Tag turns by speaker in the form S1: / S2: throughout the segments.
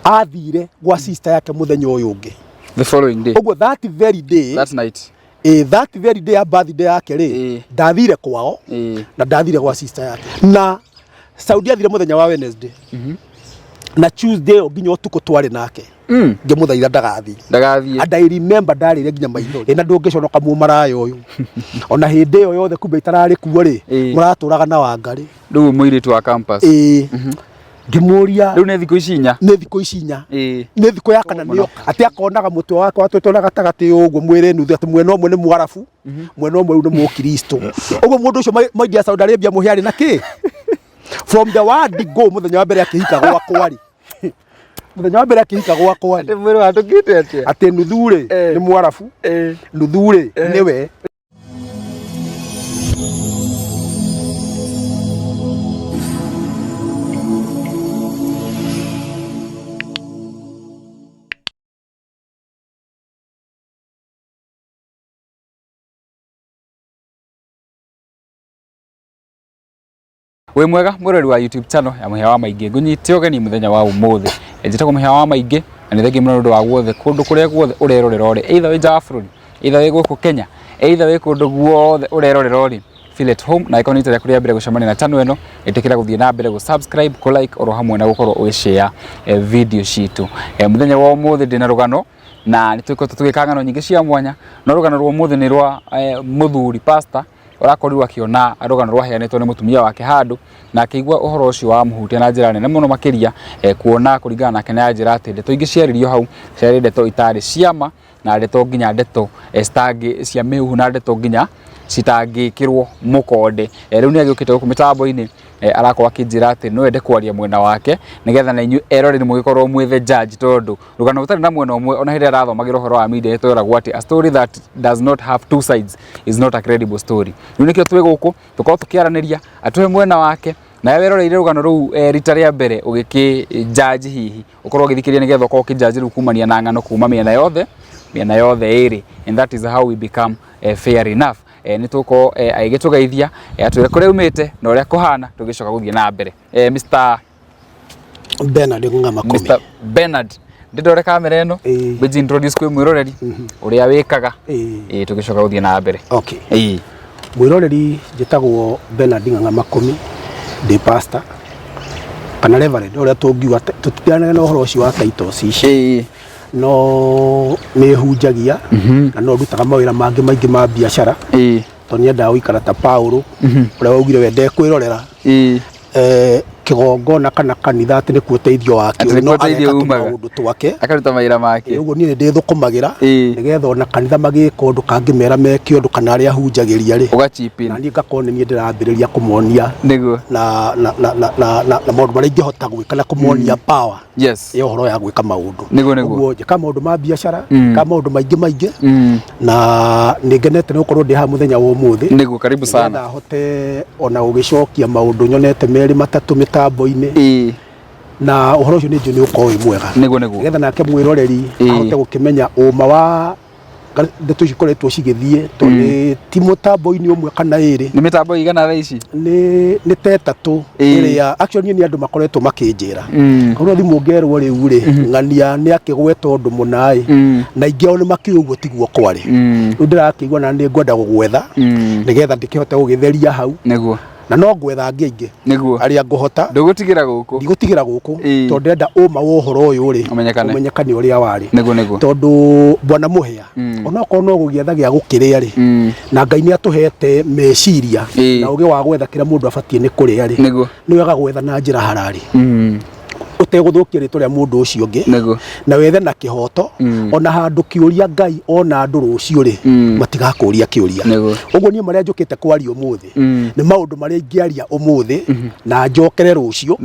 S1: Athire gwa sister yake muthenya ũyũ ũngĩ.
S2: The following day.
S1: Ũguo that very day.
S2: That night.
S1: That very day ya birthday yake rĩ, ndathire kwao na ndathire gwa sister yake. Na Saudi athire muthenya wa Wednesday na Tuesday ĩyo nginya ũtukũ twarĩ nake, ngĩmũthaitha ndagathiĩ.
S2: Ndagathiĩ.
S1: And I remember ndarĩire nginya maithori. Na ndũngĩconoka mũmaraya ũyũ, ona hĩndĩ ĩyo yothe kumbe itararĩ kuo rĩ, mũratũraga na Wangarĩ.
S2: Rĩu mũirĩtu wa campus.
S1: Ĩĩ, ngĩmũria.
S2: Rĩu nĩ thikũ ici 4.
S1: Nĩ thikũ ici 4. Nĩ thikũ ya kana
S2: Mũno.
S1: nĩyo atĩ akonaga mũtwe wakwa watwĩtwo na gatagatĩ ũguo mwĩrĩ nuthu, atĩ mwena ũmwe nĩ mwarabu, mwena ũmwe rĩu nĩ mũkristo. Ũguo mũndũ ũcio my dear, Saudi Arabia mũhĩa arĩ na kĩ from the word go. Mũthenya wa mbere akĩhika gwakwa rĩ, mũthenya wa mbere akĩhika gwakwa rĩ,
S2: Atĩ mwĩrĩ watũkĩte atĩa?
S1: Atĩ nuthu rĩ nĩ mwarabu, nuthu rĩ nĩwe.
S2: Wĩ mwega mwĩrori wa YouTube channel ya Mũhĩa wa Maingĩ, ngũnyite ũgeni mũthenya wa ũmũthĩ. Njĩtagwo Mũhĩa wa Maingĩ na nĩ thengiũ mũno nĩ ũndũ wa guothe kũndũ kũrĩa guothe ũrerorera ũrĩ, either wĩ nja wa bũrũri, either wĩ gũkũ Kenya, either wĩ kũndũ guothe ũrerorera ũrĩ, feel at home. Na ĩkorwo nĩ rita rĩaku rĩa mbere gũcemania na channel ĩno, ĩtĩkĩra gũthiĩ na mbere gũ subscribe, kũ like, oro hamwe na gũkorwo ũgĩ share video citũ. Mũthenya wa ũmũthĩ ndĩna rũgano, na nĩ tũkoretwo tũgĩka ng'ano nyingĩ cia mwanya, no rũgano rwa ũmũthĩ nĩ rwa mũthuri pastor ũrakorirwo akĩona rũgano rwaheanĩtwo nĩ mũtumia wake handũ, na akĩigua ũhoro ũcio wamũhutia na njĩra nene mũno makĩria, kuona kũringana nake na njĩra atĩ ndeto ingĩ ciaririo hau ciarĩ ndeto itarĩ ciama, na ndeto nginya ndeto citangĩ cia mĩhuhu, na ndeto nginya citangĩkĩrwo mũkonde. Rĩu nĩ agĩũkĩte gũkũ mĩtambo-inĩ, arakorwo akĩnjĩra atĩ no ende kwaria mwena wake nĩgetha na inyuĩ eroreri mũgĩkorwo mwĩ the judge, tondũ rũgano rũtarĩ na mwena ũmwe, ona hĩndĩ ĩrĩa arathomagĩra ũhoro wa media nĩtweragwo atĩ a story that does not have two sides is not a credible story. Rĩu nĩkĩo twĩ gũkũ tũkorwo tũkĩaranĩria, atũhe mwena wake, nawe weroreire rũgano rũu rita rĩa mbere ũgĩkĩ judge, hihi ũkorwo ũgĩthikĩrĩria nĩgetha ũkorwo ũkĩ judge rĩu kumania na ng'ano kuma mĩena yothe ĩrĩ, and that is how we become fair enough. Nĩ tũgũkorwo agĩgĩtũgeithia, atwĩre kũrĩa umĩte na ũrĩa kũhana, tũgĩcoka gũthiĩ na mbere. Mr.
S1: Bernard Ng'ama Komi.
S2: Mr. Bernard, ndĩndore kamera ĩno. Ngwĩji introduce kwĩ mwĩroreri ũrĩa wĩkaga. Ĩĩ, tũgĩcoka gũthiĩ na mbere.
S1: Mwĩroreri, njĩtagwo Bernard Ng'ang'a Makũmi, ndĩ pastor kana reverend ũrĩa tũngiuga, tũtitiranaga na ũhoro ũcio wa titles ici, no nĩ hunjagia na no ndutaga mawĩra mangĩ maingĩ ma biacara, tondũ nĩendaga gũikara ta Paulo ũrĩa waugire we ndekwĩrorera kĩgongona kana kanitha atĩ nĩkuo ũteithio wake
S2: Atĩ
S1: ũrĩ, no
S2: nĩkuo ũteithio
S1: ageka
S2: umaga.
S1: tũmaũndũ twake.
S2: Akaruta mawĩra make.
S1: Ũguo niĩ nĩ ndĩthũkũmagĩra nĩgetha ona kanitha magĩka ũndũ kangĩmera meke ũndũ kana arĩa hunjagĩria rĩ,
S2: Ũga chip in.
S1: Na niĩ ngakorwo nĩ niĩ ndĩrambĩrĩria kũmonia na maũndũ marĩa ingĩhota gwĩka na kũmonia power ya ũhoro ya gwĩka maũndũ.
S2: Nĩguo.
S1: Ũguo njĩka maũndũ ma biacara, njĩka maũndũ maingĩ maingĩ, na nĩ ngenete nĩ gũkorwo ndĩ haha mũthenya wa ũmũthĩ
S2: Nĩguo, karibu sana.
S1: Nĩgetha hote ona gũgĩcokia maũndũ nyonete merĩ matatũ mĩtambo-inĩ, na ũhoro ũcio nĩ njũĩ nĩ ũkorwo wĩ mwega,
S2: Nĩguo.
S1: nĩgetha nake mwĩroreri ahote gũkĩmenya ũma wa ndeto ici ikoretwo cigĩthiĩ, tondũ nĩ ti mũtambo-inĩ ũmwe kana ĩrĩ.
S2: Nĩ mĩtambo ĩigana thaa ici?
S1: Nĩ ta 3 ĩrĩa actually niĩ nĩ andũ makoretwo makĩnjĩra. Korwo thimũ ngerwo rĩu rĩ, ng'ania nĩ akĩgweta ũndũ mũna ĩ, na aingĩ ao nĩ makĩũĩ ũguo tiguo kwarĩ. Rĩu ndĩrakĩigua na nĩ ngwenda gũgwetha nĩgetha ndĩkĩhote gũgĩtheria hau, na no ngwetha angĩ aingĩ arĩa ngũhota.
S2: Ndũgũtigĩra gũkũ.
S1: Ndigũtigĩra gũkũ, tondũ ndĩrenda ũma wa ũhoro ũyũ rĩ
S2: Ũmenyekane.
S1: ũmenyekane ũrĩa warĩ.
S2: Nĩguo.
S1: Tondũ bwana Mũhĩa, onokorwo no gũgĩetha gĩa gũkĩrĩa rĩ, na Ngai nĩ atũhete meciria na ũgĩ wa gwetha kĩrĩa mũndũ abatiĩ nĩ kũrĩa rĩ, nĩ wega gwetha na njĩra harari ũtegũthũkia rĩtwa rĩa mũndũ ũcio ũngĩ, na wethe na kĩhoto. Ona handũ kĩũria Ngai ona andũ rũciũ rĩ, matigakũria kĩũria. Ũguo niĩ marĩa njũkĩte kwaria ũmũthĩ nĩ maũndũ marĩa ingĩaria ũmũthĩ na njokere rũciũ,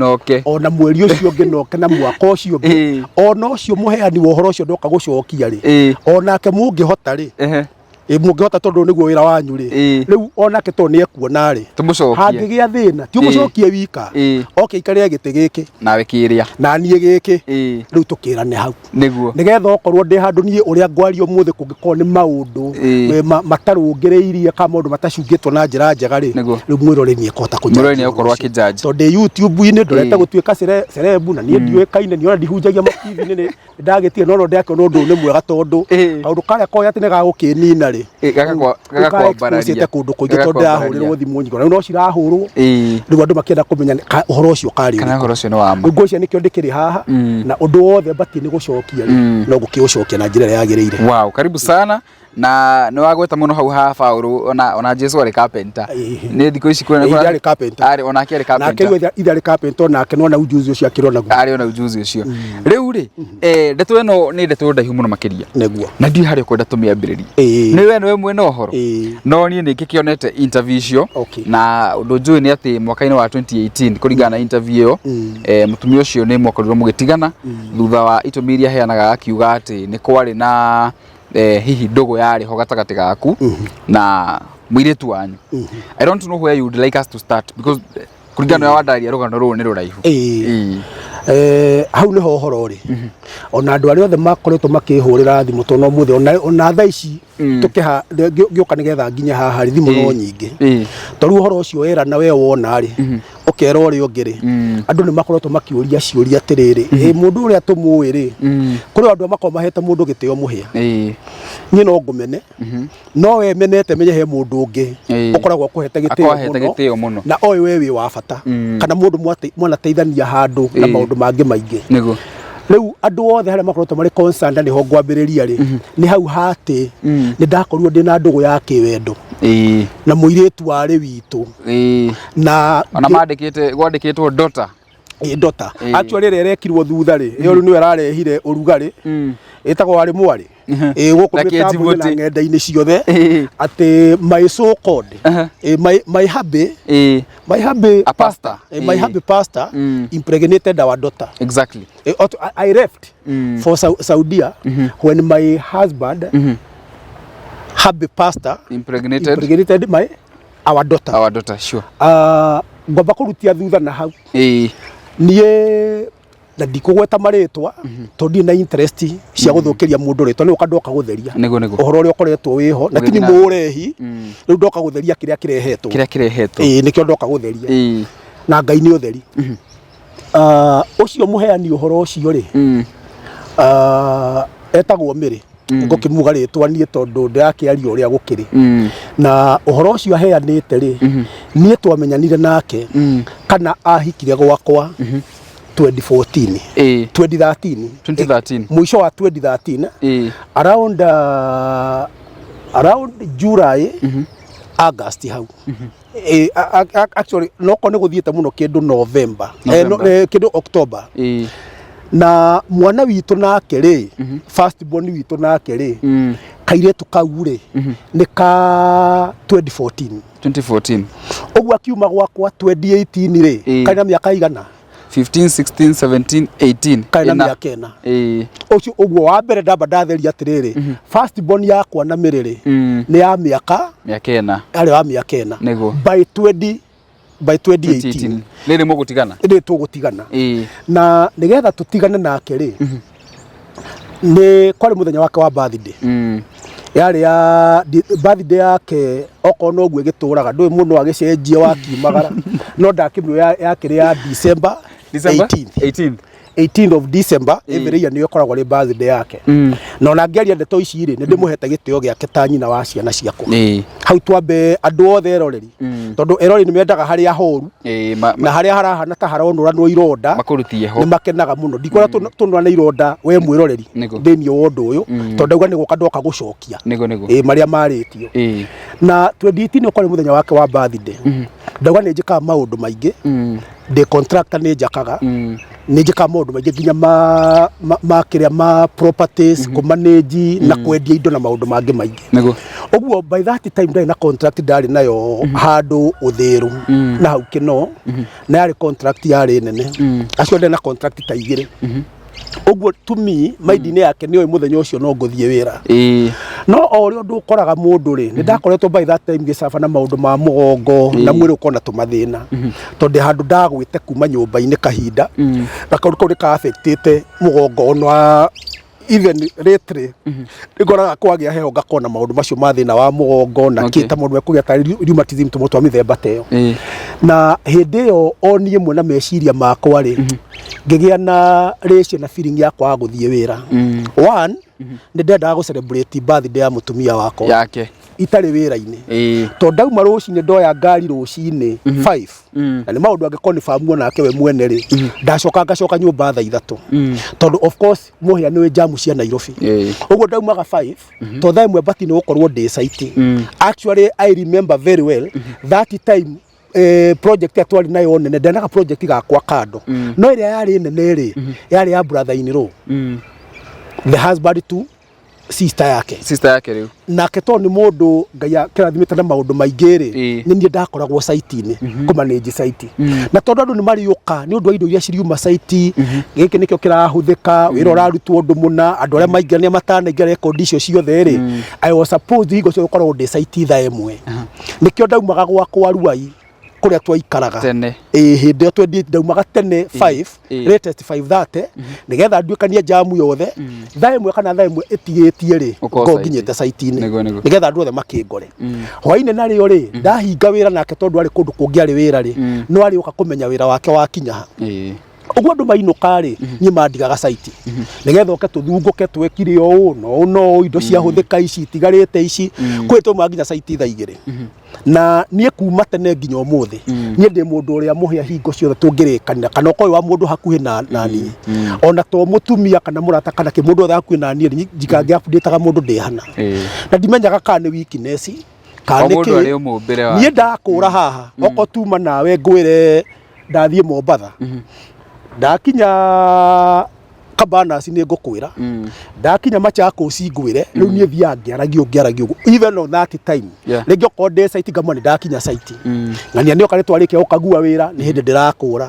S1: ona mweri ũcio ũngĩ noke, na mwaka ũcio ũngĩ, ona ũcio mũheani wa ũhoro ũcio ndoka gũcokia rĩ, onake mũngĩhota rĩ. Ĩ mũngĩhota tondũ nĩguo wĩra wanyu rĩ.
S2: Ĩĩ.
S1: Rĩu onake tondũ nĩ ekuona rĩ.
S2: Tũmũcokie.
S1: Hangĩgĩa thĩna ti ũmũcokie wika.
S2: Ĩĩ.
S1: Oke aikarĩre gĩtĩ gĩkĩ.
S2: Nawe kĩrĩa.
S1: Na niĩ gĩkĩ.
S2: Ĩĩ.
S1: Rĩu tũkĩrane hau.
S2: Nĩguo.
S1: Nĩgetha okorwo ndĩ handũ niĩ ũrĩa ngwaria ũmũthĩ kũngĩkorwo nĩ maũndũ
S2: Ĩĩ.
S1: matarũngĩrĩirie kana maũndũ matacungĩtwo na njĩra njega rĩ.
S2: Nĩguo.
S1: Rĩu mwĩroreri nĩ ekũhota kũ
S2: Mwĩroreri nĩ egũkorwo akĩ-judge.
S1: Tondũ ndĩ YouTube-inĩ ndorete
S2: Ĩĩ.
S1: gũtuĩka celeb na niĩ ndiũĩkaine niĩ ona ndihunjagia ma TV-inĩ nĩ ndagĩtire no no ndĩrakĩona ũndũ ũyũ nĩ mwega tondũ
S2: Ĩĩ.
S1: kaũndũ karĩa koĩ atĩ nĩ gagũkĩnina rĩ.
S2: Ĩĩ, gagakwambararia.
S1: Gaka kũndũ kũingĩ tondũ
S2: Gagakwambararia.
S1: ndĩrahũrĩrwo thimũ nyingĩ rĩu no cirahũrwo.
S2: Ĩĩ.
S1: Rĩu andũ makĩenda kũmenya ũhoro ũcio karĩ
S2: Kana
S1: ũrĩkũ.
S2: ũhoro ũcio nĩ wa ma.
S1: Rĩu ngwĩciria nĩkĩo ndĩkĩrĩ haha na ũndũ wothe batiĩ nĩ gũcokia rĩ no gũkĩũcokia na njĩra ĩrĩa yagĩrĩire.
S2: Wow, karibu sana na nĩ wagweta mũno hau ha Paũlũ ona Jesu arĩ carpenter.
S1: Ĩĩ.
S2: Nĩ thikũ ici kwĩna
S1: Ĩĩ, arĩ carpenter.
S2: Arĩ onake arĩ
S1: Nake
S2: carpenter.
S1: rĩu ithe arĩ carpenter onake nĩwona ujuzi ũcio akĩrĩ onaguo.
S2: Arĩ ona ujuzi ũcio. Rĩu rĩ, ndeto ĩno nĩ ndeto ndaihu mũno makĩria.
S1: Nĩguo.
S2: Na ndiũĩ harĩa ũkwenda tũmĩambĩrĩrie.
S1: Ĩĩ.
S2: Nĩ we nĩwe mwene ũhoro.
S1: Ĩĩ.
S2: No niĩ nĩ ngĩkĩonete interview icio
S1: Okay.
S2: na ũndũ njũĩ nĩ atĩ mwaka-inĩ wa 2018 kũringana na interview ĩyo mũtumia ũcio nĩ mwakorirwo mũgĩtigana thutha wa itũmi iria aheanaga akiuga atĩ nĩ kwarĩ na hihi ndũgũ yarĩ ho gatagatĩ gaku na mũirĩtu wanyu. I don't know where you would like us to start because kũringana na ũrĩa wandarĩria rũgano rũrũ nĩ rũraihu.
S1: Ĩĩ.
S2: Ĩĩ.
S1: Hau nĩho ũhoro ũrĩ. Ona andũ arĩa othe makoretwo makĩhũrĩra thimũ tondũ ũmũthĩ ona thaa ici tũkĩha ngĩũka nĩgetha nginye haha rĩ thimũ no nyingĩ.
S2: Ĩĩ.
S1: Tondũ rĩu ũhoro ũcio werana we wona rĩ ũkera ũrĩa ũngĩ rĩ andũ nĩ makoretwo makĩũria ciũria atĩrĩrĩ ĩ mũndũ ũrĩa tũmũĩ rĩ kũrĩ andũ makoragwo mahete mũndũ gĩtĩo mũhĩa.
S2: Ĩĩ.
S1: Niĩ no ngũmene no we menete menye he mũndũ ũngĩ
S2: Ĩĩ.
S1: ũkoragwo akũhete gĩtĩo
S2: Akohete gĩtĩo mũno.
S1: na oĩ we wĩ wa bata kana mũndũ mwanateithania handũ na
S2: Ĩĩ.
S1: maũndũ mangĩ maingĩ.
S2: Nĩguo.
S1: Rĩu andũ othe harĩa makoretwo marĩ concerned na nĩho ngwambĩrĩria rĩ nĩ hau hatĩ nĩ ndakorirwo ndĩ na ndũgũ ya kĩwendo
S2: Ĩĩ.
S1: na mũirĩtu warĩ witũ
S2: Ĩĩ.
S1: na
S2: Ona mandĩkĩte gwandĩkĩtwo daughter.
S1: Ĩ, daughter.
S2: Ĩĩ.
S1: Actually ĩrĩa ĩrekirwo thutha rĩ ĩyo rĩu nĩyo ĩrarehire ũrugarĩ ĩtagwo warĩ mwarĩ. Ĩ gũkũ
S2: Na
S1: mĩtambo-inĩ na
S2: kĩnjibũti.
S1: ng'enda-inĩ ciothe
S2: Ĩĩ.
S1: atĩ my so called
S2: Aha.
S1: ĩ, my hubby
S2: Ĩĩ.
S1: my hubby
S2: A pastor.
S1: ĩ, my
S2: Ĩĩ.
S1: hubby pastor impregnated our daughter.
S2: Exactly.
S1: I left for Saudia when my husband hubby pastor
S2: Impregnated
S1: impregnated my our daughter.
S2: our daughter, sure.
S1: Ngwamba kũrutia thutha na hau
S2: Ĩĩ.
S1: niĩ na ndikũgweta marĩtwa tondũ ndirĩ na interest cia gũthũkĩria mũndũ rĩtwa nĩ ũka ndoka gũtheria
S2: Nĩguo, nĩguo.
S1: ũhoro ũrĩa ũkoretwo wĩho na ti
S2: Ũgĩthiĩ na
S1: mũrehi rĩu ndoka gũtheria kĩrĩa kĩrehetwo
S2: Kĩrĩa kĩrehetwo.
S1: Ĩĩ nĩkĩo ndoka gũtheria
S2: Ĩĩ.
S1: na Ngai nĩ ũtheri. Ũcio mũheani ũhoro ũcio rĩ etagwo Mĩrĩ ngũkĩmuga rĩtwa niĩ tondũ ndĩrakĩaria ũrĩa gũkĩrĩ na ũhoro ũcio aheanĩte rĩ niĩ twamenyanire nake kana ahikire gwakwa 2014
S2: Ĩĩ.
S1: 2013
S2: 2013.
S1: mũico wa 2013
S2: Ĩĩ.
S1: Around July August hau. Actually nokorwo nĩ gũthiĩte mũno kĩndũ November,
S2: November.
S1: Kĩndũ October.
S2: Ĩĩ.
S1: Na mwana witũ nake rĩ first born witũ nake rĩ kairĩtu kau rĩ nĩ ka 2014.
S2: 2014.
S1: Ũguo akiuma gwakwa 2018 rĩ
S2: Ĩĩ.
S1: karĩ na mĩaka igana
S2: 15 16 17 18.
S1: Karĩ na
S2: Ĩna.
S1: mĩaka ĩna.
S2: Ĩĩ.
S1: Ũcio ũguo wa mbere ndamba ndatheria atĩrĩrĩ first born yakwa na Mĩrĩ rĩ nĩ ya mĩaka
S2: Mĩaka ĩna.
S1: arĩ wa mĩaka ĩna
S2: Nĩguo.
S1: by 20 by 2018
S2: 2018. Rĩrĩ mũgũtigana.
S1: Rĩ tũgũtigana
S2: Ĩĩ.
S1: Na nĩgetha tũtigane nake rĩ nĩ kwarĩ mũthenya wake wa birthday yarĩ ya birthday yake okorwo noguo ĩgĩtũraga ndũĩ mũno agĩcenjia wakiumagara no ndakĩmĩũĩ yakĩrĩ ya December
S2: December
S1: 18th
S2: 18th.
S1: 18th of December every year nĩyo ĩkoragwo ĩrĩ birthday yake na ona ngĩaria ndeto ici rĩ nĩ ndĩmũhete gĩtĩo gĩake ta nyina wa ciana ciakwa.
S2: Ĩĩ.
S1: Hau twambe andũ othe eroreri tondũ eroreri nĩ mendaga harĩa horu
S2: Ĩĩ,
S1: na harĩa harahana ta haronũranwo ironda
S2: makũrutie ho.
S1: Nĩ makenaga mũno ndikwenda tũnũrane ironda we mwĩroreri
S2: Nĩguo.
S1: thĩinĩ wa ũndũ ũyũ tondũ ndauga nĩ gũka ndoka gũcokia
S2: Nĩguo nĩguo.
S1: Ĩĩ marĩa marĩtio
S2: Ĩĩ.
S1: Na 2018 ũkorwo nĩ mũthenya wake wa birthday ndauga nĩ njĩkaga maũndũ maingĩ ndĩ contractor nĩ njakaga nĩ njĩkaga maũndũ maingĩ nginya ma kĩrĩa ma properties kũmanage na kwendia indo na maũndũ mangĩ maingĩ.
S2: Nĩguo.
S1: Ũguo by that time ndarĩ na contract ndarĩ nayo handũ ũthĩrũ na hau kĩno na yarĩ contract yarĩ nene acio ndarĩ na contract ta igĩrĩ. Ũguo to me mind-inĩ yake nĩ oĩ mũthenya ũcio no ngũthiĩ wĩra. No o ũrĩa ũndũ ũkoraga mũndũ rĩ, nĩ ndakoretwo by that time ngĩcaba na maũndũ ma mũgongo na mwĩrĩ ũkorwo na tũmathĩna, tondũ handũ ndagwĩte kuma nyũmba-inĩ kahinda na kaũndũ kau nĩ ka affectĩte mũgongo ona even lately nĩngoraga kwagĩa heho ngakorwo na maũndũ macio ma thĩna wa mũgongo na kĩ ta mũndũ ekũgĩa ta rheumatism tũmwe twa mĩthemba ta ĩyo. Na hĩndĩ ĩyo o niĩ mwe na meciria makwa rĩ, ngĩgĩa na ratio na feeling ya kwaga gũthiĩ wĩra. One, nĩ ndendaga gũ celebrate birthday ya mũtumia wakwa
S2: yake
S1: itarĩ wĩra-inĩ, tondũ ndauma rũcinĩ ndoya ngari rũcinĩ 5 na nĩ maũndũ angĩkorwo nĩ bamu onake we mwene rĩ, ndacoka ngacoka nyũmba thaa 3, tondũ of course mũhĩa nĩ wĩ jamu cia Nairobi. Ũguo ndaumaga 5 to thaa 1 bati nĩ gũkorwo ndĩ site. Actually, I remember very well that time project ĩrĩa twarĩ nayo nene, ndenaga project gakwa kando, no ĩrĩa yarĩ nene rĩ, yarĩ ya brother in law, the husband to sister yake.
S2: Sister yake rĩu.
S1: Nake tondũ nĩ mũndũ Ngai akĩrathimĩte na maũndũ maingĩ rĩ, nĩ niĩ ndakoragwo site-inĩ kũmanage site, na tondũ andũ nĩ marĩũka nĩ ũndũ wa indo iria ciriuma site, gĩkĩ nĩkĩo kĩrahũthĩka, wĩra ũrarutwo ũndũ mũna, andũ arĩa maingĩra matanaingĩra, rekondi icio ciothe rĩ, I was supposed hingo ciothe gũkoragwo ndĩ site thaa 1. Nĩkĩo ndaumaga gwakwa Ruai kũrĩa twaikaraga
S2: tene.
S1: Ĩĩ, hĩndĩ ĩyo twendi ndaumaga tene 5, latest 5:30, nĩgetha nduĩkanie jamu yothe thaa 1 kana thaa 1 ĩtigĩtie rĩ,
S2: ũkorwo
S1: ngorwo
S2: site.
S1: nginyĩte site-inĩ
S2: Nĩguo, nĩguo.
S1: nĩgetha andũ othe makĩngore. Hwainĩ narĩo rĩ, ndahinga wĩra nake, tondũ arĩ kũndũ kũngĩ arĩ wĩra rĩ, no arĩũka kũmenya wĩra wake wakinya ha. Ũguo andũ mainũka rĩ, niĩ mandigaga site nĩgetha oke tũthungũke, twekire ũũ na ũũ na ũũ, indo ciahũthĩka ici itigarĩte ici, kwĩ tũma nginya site thaa 2. Na niĩ kuma tene nginya ũmũthĩ, niĩ ndĩ mũndũ ũrĩa mũhĩa hingo ciothe tũngĩrĩkanĩra, kana ũkorwo wĩ wa mũndũ hakuhĩ na niĩ, ona to mũtumia kana mũrata kana kĩ, mũndũ othe hakuhĩ na niĩ rĩ, njikanga update-aga mũndũ ndĩ hana, na ndimenyaga kana nĩ weakness kana
S2: O
S1: nĩ
S2: mũndũ
S1: kĩ.
S2: arĩ mũmbĩre wake.
S1: Niĩ ndakũra haha, okorwo tuma nawe ngwĩre ndathiĩ Mombatha, ndakinya Cabanas nĩ ngũkwĩra, ndakinya Machakos ngwĩre. Rĩu niĩ thiaga ngĩaragia ũũ, ngĩaragia ũguo even on that time. Rĩngĩ okorwo ndĩ site ngamwa nĩ ndakinya site, ng'ania nĩ oka nĩ twarĩkia gũkagua wĩra, nĩ hĩndĩ ndĩrakũra,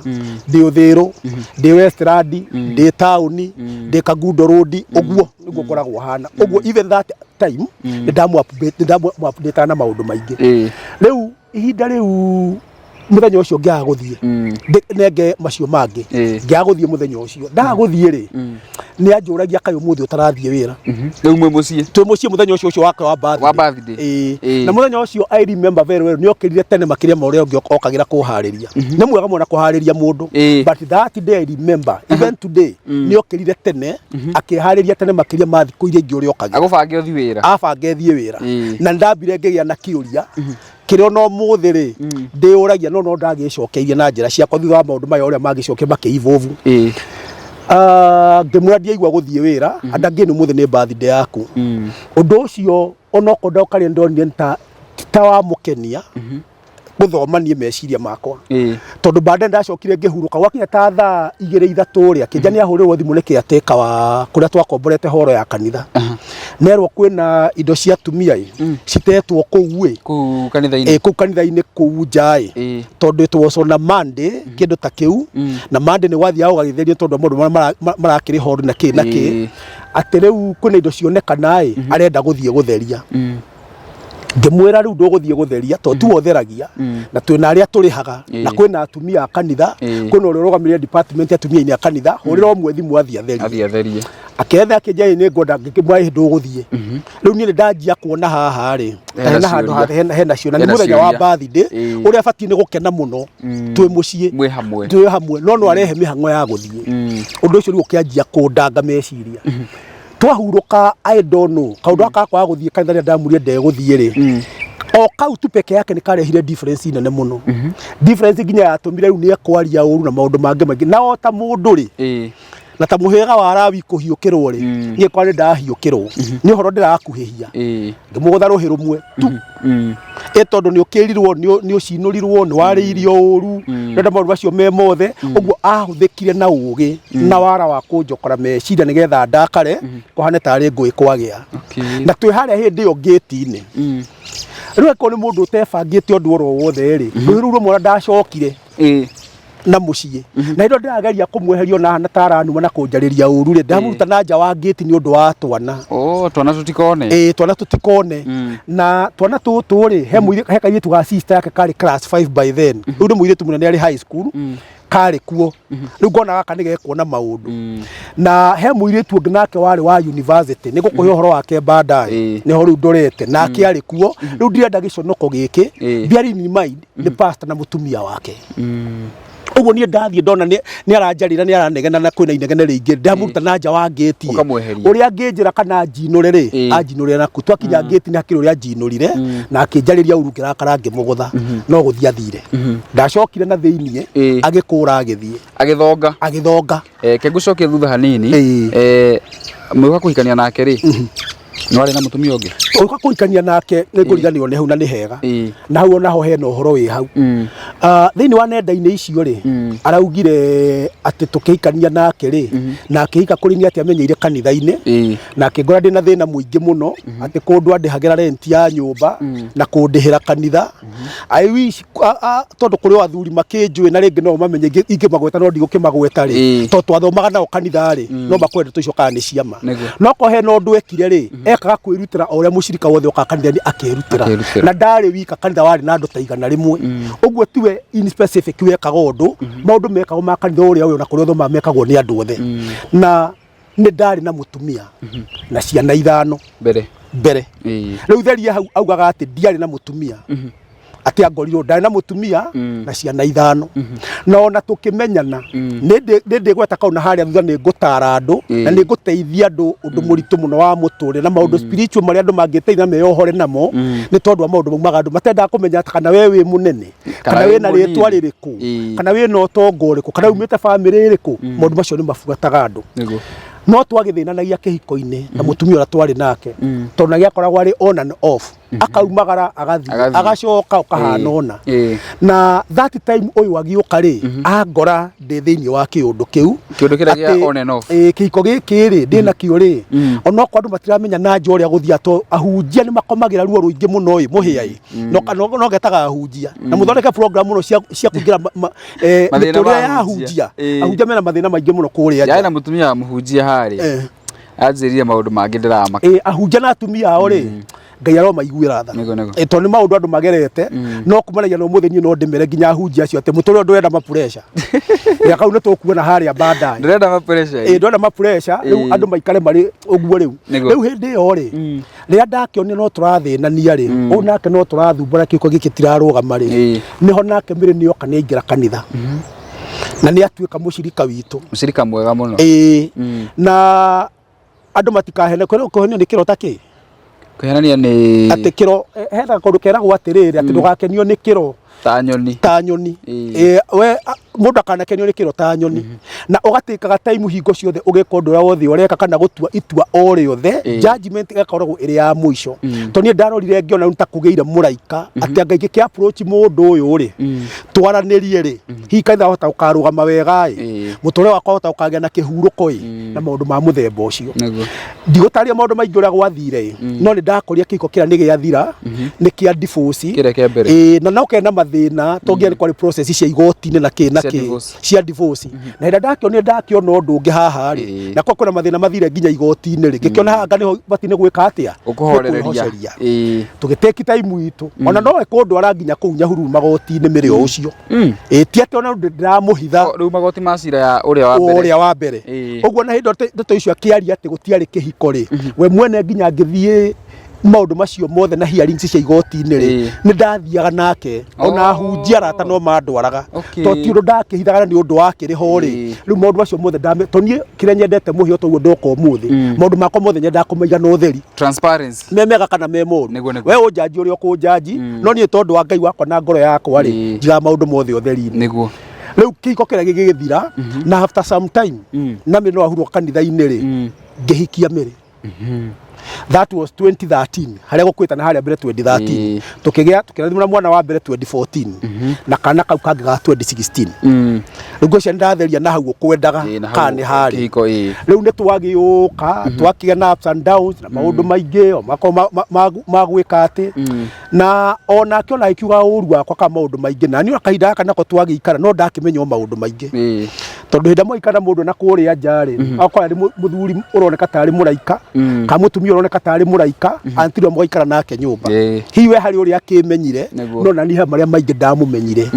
S1: ndĩ Ũthĩrũ, ndĩ Westland, ndĩ taũni, ndĩ Kangundo Road, ũguo nĩguo ngoragwo hana ũguo. Even that time nĩ ndamũ update na maũndũ maingĩ. Rĩu ihinda rĩu mũthenya ũcio ngĩaga gũthiĩ, nenge macio mangĩ, ngĩaga gũthiĩ mũthenya ũcio, ndaga gũthiĩ rĩ, nĩ anjũragia, "Kaĩ ũmũthĩ ũtarathiĩ wĩra?"
S2: Rĩu mwĩ mũciĩ.
S1: Twĩ mũciĩ mũthenya ũcio ũcio wake wa birthday.
S2: Wa birthday.
S1: Ĩĩ. Na mũthenya ũcio I remember very well nĩ okĩrire tene makĩria ma ũrĩa ũngĩ okagĩra kũharĩria. Nĩ mwega mũno kũharĩria mũndũ, but that day I remember even today nĩ okĩrire tene, akĩharĩria tene makĩria ma thikũ iria ingĩ ũrĩa okagĩra.
S2: Agũbange ũthi wĩra.
S1: Abange thiĩ wĩra. Na ndambire ngĩgĩa na kĩũria kĩrĩa ona ũmũthĩ rĩ ndĩũragia, no ndagĩcokeirie na njĩra ciakwa thutha wa maũndũ maya ũrĩa mangĩcokia makĩ-evolve. Ah, ngĩmwĩra ndiaigua gũthiĩ wĩra, and again ũmũthĩ nĩ birthday yaku. Ũndũ ũcio onokorwo ndokarire ndonire nĩ ta wamũkenia gũthoma niĩ meciria makwa, tondũ baadaye ndacokire ngĩhurũka gwakinya ta thaa 2 3 rĩ, akĩnja nĩ ahũrĩrwo thimũ nĩ caretaker wa kũrĩa twakomborete horo ya kanitha, nerwo kwĩna indo cia atumia ĩ citetwo kũu ĩ
S2: Kũu kanitha-inĩ.
S1: Ĩ, kũu kanitha-inĩ kũu nja ĩ, tondũ it was on a Monday, kĩndũ ta kĩu, na Monday nĩ gwathiaga gũgagĩtherio tondũ wa maũndũ marĩa marakĩrĩ horo na kĩ na kĩ, atĩ rĩu kwĩna indo cionekana ĩ arenda gũthiĩ gũtheria. Ngĩmwĩra rĩu ndũgũthiĩ gũtheria tondũ tiwe ũtheragia, na twĩna arĩa tũrĩhaga na kwĩna atumia a kanitha, kwĩna ũrĩa ũrũgamĩrĩire department ya atumia-inĩ a kanitha, hũrĩra ũmwe thimũ athiĩ atherie.
S2: Athiĩ atherie.
S1: Akĩetha akĩnjia ĩ nĩ ngwenda, ngĩkĩmwĩra ĩ ndũgũthiĩ. Rĩu niĩ nĩ ndanjia kuona haha rĩ ta
S2: Hena
S1: hena handũ
S2: ciũria.
S1: hena ciũria, na nĩ
S2: Hena
S1: mũthenya wa
S2: ciũria.
S1: birthday ũrĩa batiĩ nĩ gũkena mũno twĩ mũciĩ,
S2: Mwĩ hamwe.
S1: Twĩ hamwe, no arehe mĩhang'o ya gũthiĩ. Ũndũ ũcio rĩu ũkĩanjia kũndanga meciria. Twahurũka, I don't know, kaũndũ gaka kwaga gũthiĩ kanitha rĩrĩa ndamũrire ndegũthiĩ rĩ, o kau tu peke yake nĩ karehire difference nene mũno, difference nginya yatũmire rĩu nĩ ekwaria ũru na maũndũ mangĩ maingĩ. Na o ta mũndũ rĩ, na ta mũhĩrĩga wa Lawi kũhiũkĩrwo rĩ, niĩ kwa nĩ ndahiũkĩrwo nĩ ũhoro ndĩrakuhĩhia, ngĩmũgũtha rũhĩ rũmwe tu, ĩ tondũ nĩ ũkĩrirwo, nĩ ũcinũrirwo, nĩ warĩirio ũru, ndenda maũndũ macio me mothe. Ũguo ahũthĩkire na ũgĩ na wara wa kũnjokora meciria nĩgetha ndakare kũhane tarĩ ngũĩ kwagĩa. Na twĩ harĩa hĩndĩ ĩyo ngĩti-inĩ, rĩu angĩkorwo nĩ mũndũ ũtebangĩte ũndũ oro wothe rĩ, rũhĩ rũu rũmwe ona ndacokire. Na mũciĩ na hĩndĩ ĩyo ndĩrageria kũmweheria ona na taranuma na kũnjarĩria ũru rĩ, ndamũruta na nja wa ngĩti nĩ ũndũ wa twana.
S2: Oh, twana tũtikone.
S1: Ĩĩ, twana tũtikone. Na twana tũtũ rĩ, he kairĩtu ga sister yake karĩ class 5 by then, rĩu nĩ mũirĩtu mũnene arĩ high school, karĩ kuo. Rĩu ngona gaka nĩ gekuona maũndũ. Na he mũirĩtu ũngĩ nake warĩ wa university, nĩ ngũkũhe ũhoro wake baadaye. Nĩho rĩu ndorete nake arĩ kuo. Rĩu ndirenda gĩconoko gĩkĩ. Bearing in mind nĩ pastor na mũtumia wake. Ũguo niĩ ndathiĩ ndona nĩ aranjarĩra, nĩ aranegena na kwĩna inegene rĩingĩ, ndamũruta na nja wa ngĩti.
S2: Ũkamweheria.
S1: Ũrĩa angĩnjĩra kana anjinũre rĩ, anjinũrĩre naku. Twakinya ngĩti nĩ hakĩrĩ ũrĩa anjinũrire na akĩnjarĩria ũru, ngĩrakara ngĩmũgũtha, no gũthiĩ athire. Ndacokire na thĩiniĩ, agĩkũra agĩthiĩ.
S2: Agĩthonga.
S1: Agĩthonga.
S2: Ke ngũcokie thutha hanini. Mwĩũka kũhikania nake rĩ, nĩ warĩ na mũtumia ũngĩ?
S1: Ũka kũhikania nake nĩ ngũriganĩrwo nĩ hau na nĩ hega. Na hau onaho hena ũhoro wĩ hau. Thĩinĩ wa nenda-inĩ icio rĩ, araugire atĩ tũkĩhikania nake rĩ, na akĩhika kũrĩ niĩ atĩ amenyeire kanitha-inĩ, na akĩngora ndĩna thĩna mũingĩ mũno, atĩ kũndũ andĩhagĩra rent ya nyũmba na kũndĩhĩra kanitha. I wish tondũ kũrĩ o athuri makĩnjũĩ na rĩngĩ no mamenye ingĩmagweta no ndigũkĩmagweta rĩ, tondũ twathomaga nao kanitha rĩ, no makwende ndeto icio kana nĩ ciama. No korwo hena ũndũ ekire rĩ, ekaga kwĩrutĩra o ũrĩa mũcirika wothe okaga kanitha-inĩ akerutĩra.
S2: Akerutĩra.
S1: Na ndarĩ wika, kanitha warĩ na andũ ta 100. Ũguo tiwe in specific wekaga ũndũ, maũndũ mekagwo ma kanitha ũrĩa ũyũ na kũrĩa ũthomaga mekagwo nĩ andũ othe. Na nĩ ndarĩ na mũtumia na ciana 5
S2: mbere.
S1: Mbere. Rĩu theria hau augaga atĩ ndiarĩ na mũtumia, atĩ angorirwo ndarĩ na mũtumia na ciana 5. Na ona tũkĩmenyana nĩ ndĩgweta kau na harĩa thutha nĩ ngũtara andũ na nĩ ngũteithia andũ ũndũ mũritũ mũno wa mũtũrĩre na maũndũ spiritual marĩa andũ mangĩteithia meyohore namo, nĩ tondũ wa maũndũ maumaga andũ matendaga kũmenya atĩ kana we wĩ mũnene, kana
S2: wĩ
S1: wĩna rĩtwa
S2: mũnini.
S1: rĩrĩkũ, kana wĩna ũtonga ũrĩkũ, kana umĩte bamĩrĩ ĩrĩkũ. Maũndũ macio nĩ mabuataga andũ. No twagĩthĩnanagia kĩhiko-inĩ na mũtumia ũrĩa twarĩ nake, tondũ na gĩakoragwo arĩ on and off, akaumagara agathiĩ,
S2: Agathiĩ.
S1: agacoka ũkahana ũna. Na that time ũyũ agĩũka rĩ, angora ndĩ thĩinĩ wa kĩũndũ kĩu.
S2: Kĩũndũ kĩrĩa gĩa
S1: Atĩ,
S2: on and off.
S1: Kĩhiko gĩkĩ rĩ ndĩ nakĩo rĩ, onokorwo andũ matiramenya na nja ũrĩa gũthiĩ, atĩ ahunjia nĩ makomagĩra ruo rũingĩ mũno ĩ mũhĩa ĩ, no getaga ahunjia na mũthondeke program mũno cia kũingĩra
S2: Mathĩna
S1: mĩtũrĩre
S2: ma
S1: ya
S2: ahunjia.
S1: ahunjia. Ahunjia mena mathĩna maingĩ mũno kũrĩa
S2: Yarĩ
S1: nja.
S2: na mũtumia wa mũhunjia harĩa. Anjĩrire maũndũ mangĩ ndĩramaka.
S1: Ahunjia na atumia ao rĩ, Ngai aromaiguĩra tha.
S2: Nĩguo, nĩguo.
S1: Tondũ nĩ maũndũ andũ magerete, no kumanagia na ũmũthĩ niĩ no ndĩmere nginya ahunjia acio atĩ mũtũrĩre ndũrenda mapureca. Ya kau nĩ tũkuona harĩa baadaye.
S2: Ndũrenda mapureca.
S1: Ndũrenda mapureca, rĩu andũ maikare marĩ ũguo rĩu. Rĩu hĩndĩ ĩyo rĩ, rĩrĩa ndakĩonire no tũrathĩnania rĩ, ũyũ nake no tũrathumbũra, kĩhiko gĩkĩ tirarũgama rĩ, nĩho nake Mary nĩ oka nĩ aingĩra kanitha. Na nĩ atuĩka mũcirika witũ.
S2: Mũcirika mwega mũno.
S1: Na andũ matikahene, kũhenio nĩ kĩro ta kĩ?
S2: Kũhenania nĩ
S1: atĩ kĩro, hena kaũndũ keragwo atĩrĩrĩ, atĩ ndũgakenio nĩ kĩro
S2: ta nyoni.
S1: Ta nyoni. We mũndũ akanakenio nĩ kĩro ta nyoni, na ũgatĩkaga time hingo ciothe ũgĩka ũndũ ũrĩa wothe ũreka kana gũtua itua o rĩothe, judgment ĩgakoragwo ĩrĩ ya mũico. Tondũ niĩ ndarorire ngĩona rĩu ta kũgĩire mũraika, atĩ anga ingĩkĩ approach mũndũ ũyũ rĩ, twaranĩrie rĩ, hihi kanitha wahota gũkarũgama wega ĩ, mũtũrĩre wakwa wahota gũkagĩa na kĩhurũko ĩ, na maũndũ ma mũthemba ũcio. Ndigũtarĩria maũndũ maingĩ ũrĩa gwathire ĩ, no nĩ ndakorire kĩhiko kĩrĩa nĩ gĩathira, nĩ kĩa divorce.
S2: Kĩrĩa kĩa mbere.
S1: Na no kena mathĩna tondũ nĩ kwarĩ process cia igoti-inĩ na kĩ na
S2: Cia
S1: kĩ
S2: divorce.
S1: Cia divorce. Na hĩndĩ ndakĩonire ndakĩona ũndũ ũngĩ haha rĩ, na kwa kwĩna mathĩna mathire nginya igoti-inĩ rĩ, ngĩkĩona haha anga nĩho batiĩ nĩ gwĩka atĩa?
S2: Ũkũhorereria.
S1: Kwĩhoceria. Tũgĩteki time itũ, ona no ĩkũndwara nginya kũu Nyahururu magoti-inĩ mĩrĩ o ũcio. Ti atĩ ona ndĩramũhitha.
S2: Rĩu magoti ma cira ya ũrĩa wa mbere.
S1: Ũrĩa wa mbere. Ũguo na hĩndĩ ĩyo ndeto icio akĩaria atĩ gũtiarĩ kĩhiko rĩ, we mwene nginya ngĩthiĩ maũndũ macio mothe na hearings cia igoti-inĩ rĩ, nĩ ndathiaga nake, ona ahunjia arata no mandwaraga, tondũ ti ũndũ ndakĩhithaga na nĩ ũndũ wakĩrĩ ho rĩ. Rĩu maũndũ macio mothe ndame, tondũ niĩ kĩrĩa nyendete mũhĩa toguo ndoka ũmũthĩ, maũndũ makwa mothe nyendaga kũmaiga na ũtheri.
S2: Transparency.
S1: Me mega kana me moru.
S2: Nĩguo, nĩguo.
S1: We ũnjanji ũrĩa ũkũnjanji, no niĩ tondũ wa Ngai wakwa na ngoro yakwa rĩ, njigaga maũndũ mothe ũtheri-inĩ. Rĩu kĩhiko kĩrĩa gĩgĩthira, na after some time, na mĩ no ahurwo kanitha-inĩ rĩ, ngĩhikia Mary. That was 2013, harĩa gũkuĩte na harĩa mbere 2013. Tukĩgĩa, tukĩrathimwo na mwana wa mbere 2014 na kana kau kangĩ ga 2016. Rĩu ngwĩciria nĩndatheria na hau ũkwendaga.
S2: Ĩĩ, na hau
S1: kana nĩ harĩ
S2: kĩhiko, ĩĩ.
S1: Rĩu nĩ twagĩũka twakĩgĩa na ups and downs na maũndũ maingĩ o makorwo ma gwĩka atĩ na onake ona agĩkiuga ũru wakwa kana maũndũ maingĩ, na niĩ ona kahinda gaka nako twagĩikara no ndakĩmenya o maũndũ maingĩ, tondũ hĩndĩ ĩrĩa mwaikara na mũndũ na kũrĩa nja rĩ, akorwo arĩ mũthuri ũroneka tarĩ mũraika kana mũtumia ũroneka tarĩ mũraika, antirĩ mũgaikara nake nyũmba. Hihi we harĩ ũrĩa akĩmenyire, no nani he marĩa maingĩ ndamũmenyire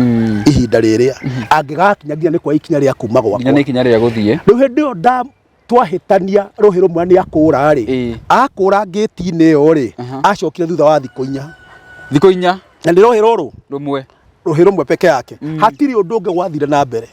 S1: ihinda rĩrĩa angĩgakinya nginya nĩ kwa ikinya rĩa kuma
S2: nginya
S1: gwakwa.
S2: Nĩ ikinya rĩa gũthiĩ.
S1: Rĩu hĩndĩ ĩyo nda twahĩtania rũhĩ rũmwe nĩ akũra rĩ, akũra ngĩti-inĩ ĩyo rĩ, acokire thutha wa thikũ 4.
S2: Thikũ 4.
S1: Na nĩ rũhĩ rũrũ
S2: rũmwe.
S1: Rũhĩ rũmwe peke yake, hatirĩ ũndũ ũngĩ gwathire na mbere.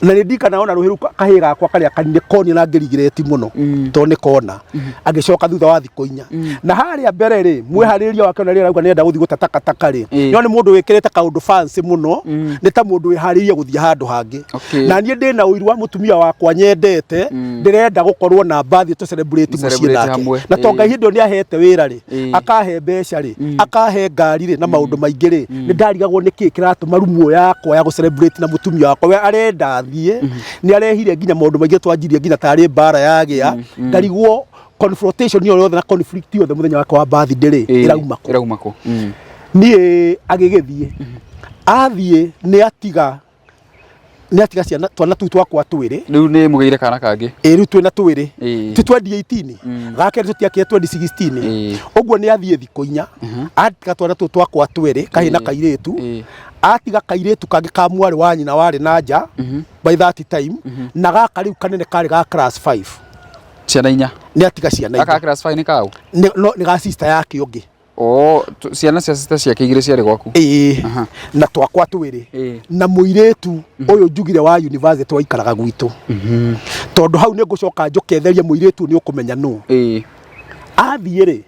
S1: Na nĩ ndikana ona rũhĩ rũu kahĩĩ gakwa karĩa kanini konia na ngĩrigirĩti mũno tondũ nĩ kona agĩcoka thutha wa thikũ 4. Na harĩa mbere rĩ, mwĩharĩrĩria wake ona rĩrĩa arauga nĩenda gũthiĩ gũte takataka rĩ, no nĩ mũndũ wĩkĩrĩte kaũndũ fancy mũno, nĩ ta mũndũ wĩharĩirie gũthiĩ handũ hangĩ. Na niĩ ndĩna ũiru wa mũtumia wakwa nyendete, ndĩrenda gũkorwo na birthday tũ celebrate mũciĩ
S2: Celebrate
S1: nake.
S2: hamwe.
S1: Na to Ngai hĩndĩ ĩyo nĩ ahete wĩra rĩ, akahe mbeca rĩ, akahe ngari rĩ, na maũndũ maingĩ rĩ, nĩ ndarigagwo nĩkĩ kĩratũma rumu yakwa ya gũ celebrate na mũtumia wakwa. We arenda athiĩ, nĩ arehire nginya maũndũ maingĩ, twanjirie nginya tarĩ mbara yagĩa, ngarigwo confrontation ĩyo yothe na conflict yothe mũthenya wake wa birthday rĩ, ĩrauma kũ?
S2: Ĩrauma kũ?
S1: Niĩ agĩgĩthiĩ, athiĩ nĩ atiga ciana, twana tũu twakwa twĩrĩ.
S2: Rĩu nĩ mũgĩire kana kangĩ?
S1: Ĩ, rĩu twĩna twĩrĩ. Ti 2018, gake tũtiakire 2016. Ũguo nĩ athiĩ thikũ 4, atiga twana tũu twakwa twĩrĩ, kahĩ na kairĩtu. Atiga kairĩtu kangĩ ka mwarĩ wa nyina warĩ na nja by that time, na gaka rĩu kanene karĩ ga class 5.
S2: Ciana 4.
S1: Nĩ atiga ciana
S2: Gaka
S1: 4.
S2: Class 5 nĩ kau?
S1: No, nĩ ga sister yake ũngĩ.
S2: Oh, ciana cia sister ciake igĩrĩ ciarĩ gwaku?
S1: Ĩĩ, na twakwa twĩrĩ na mũirĩtu ũyũ njugire wa university waikaraga gwitũ, tondũ hau nĩ ngũcoka njũke therie mũirĩtu nĩ ũkũmenya nũ. Athiĩ rĩ,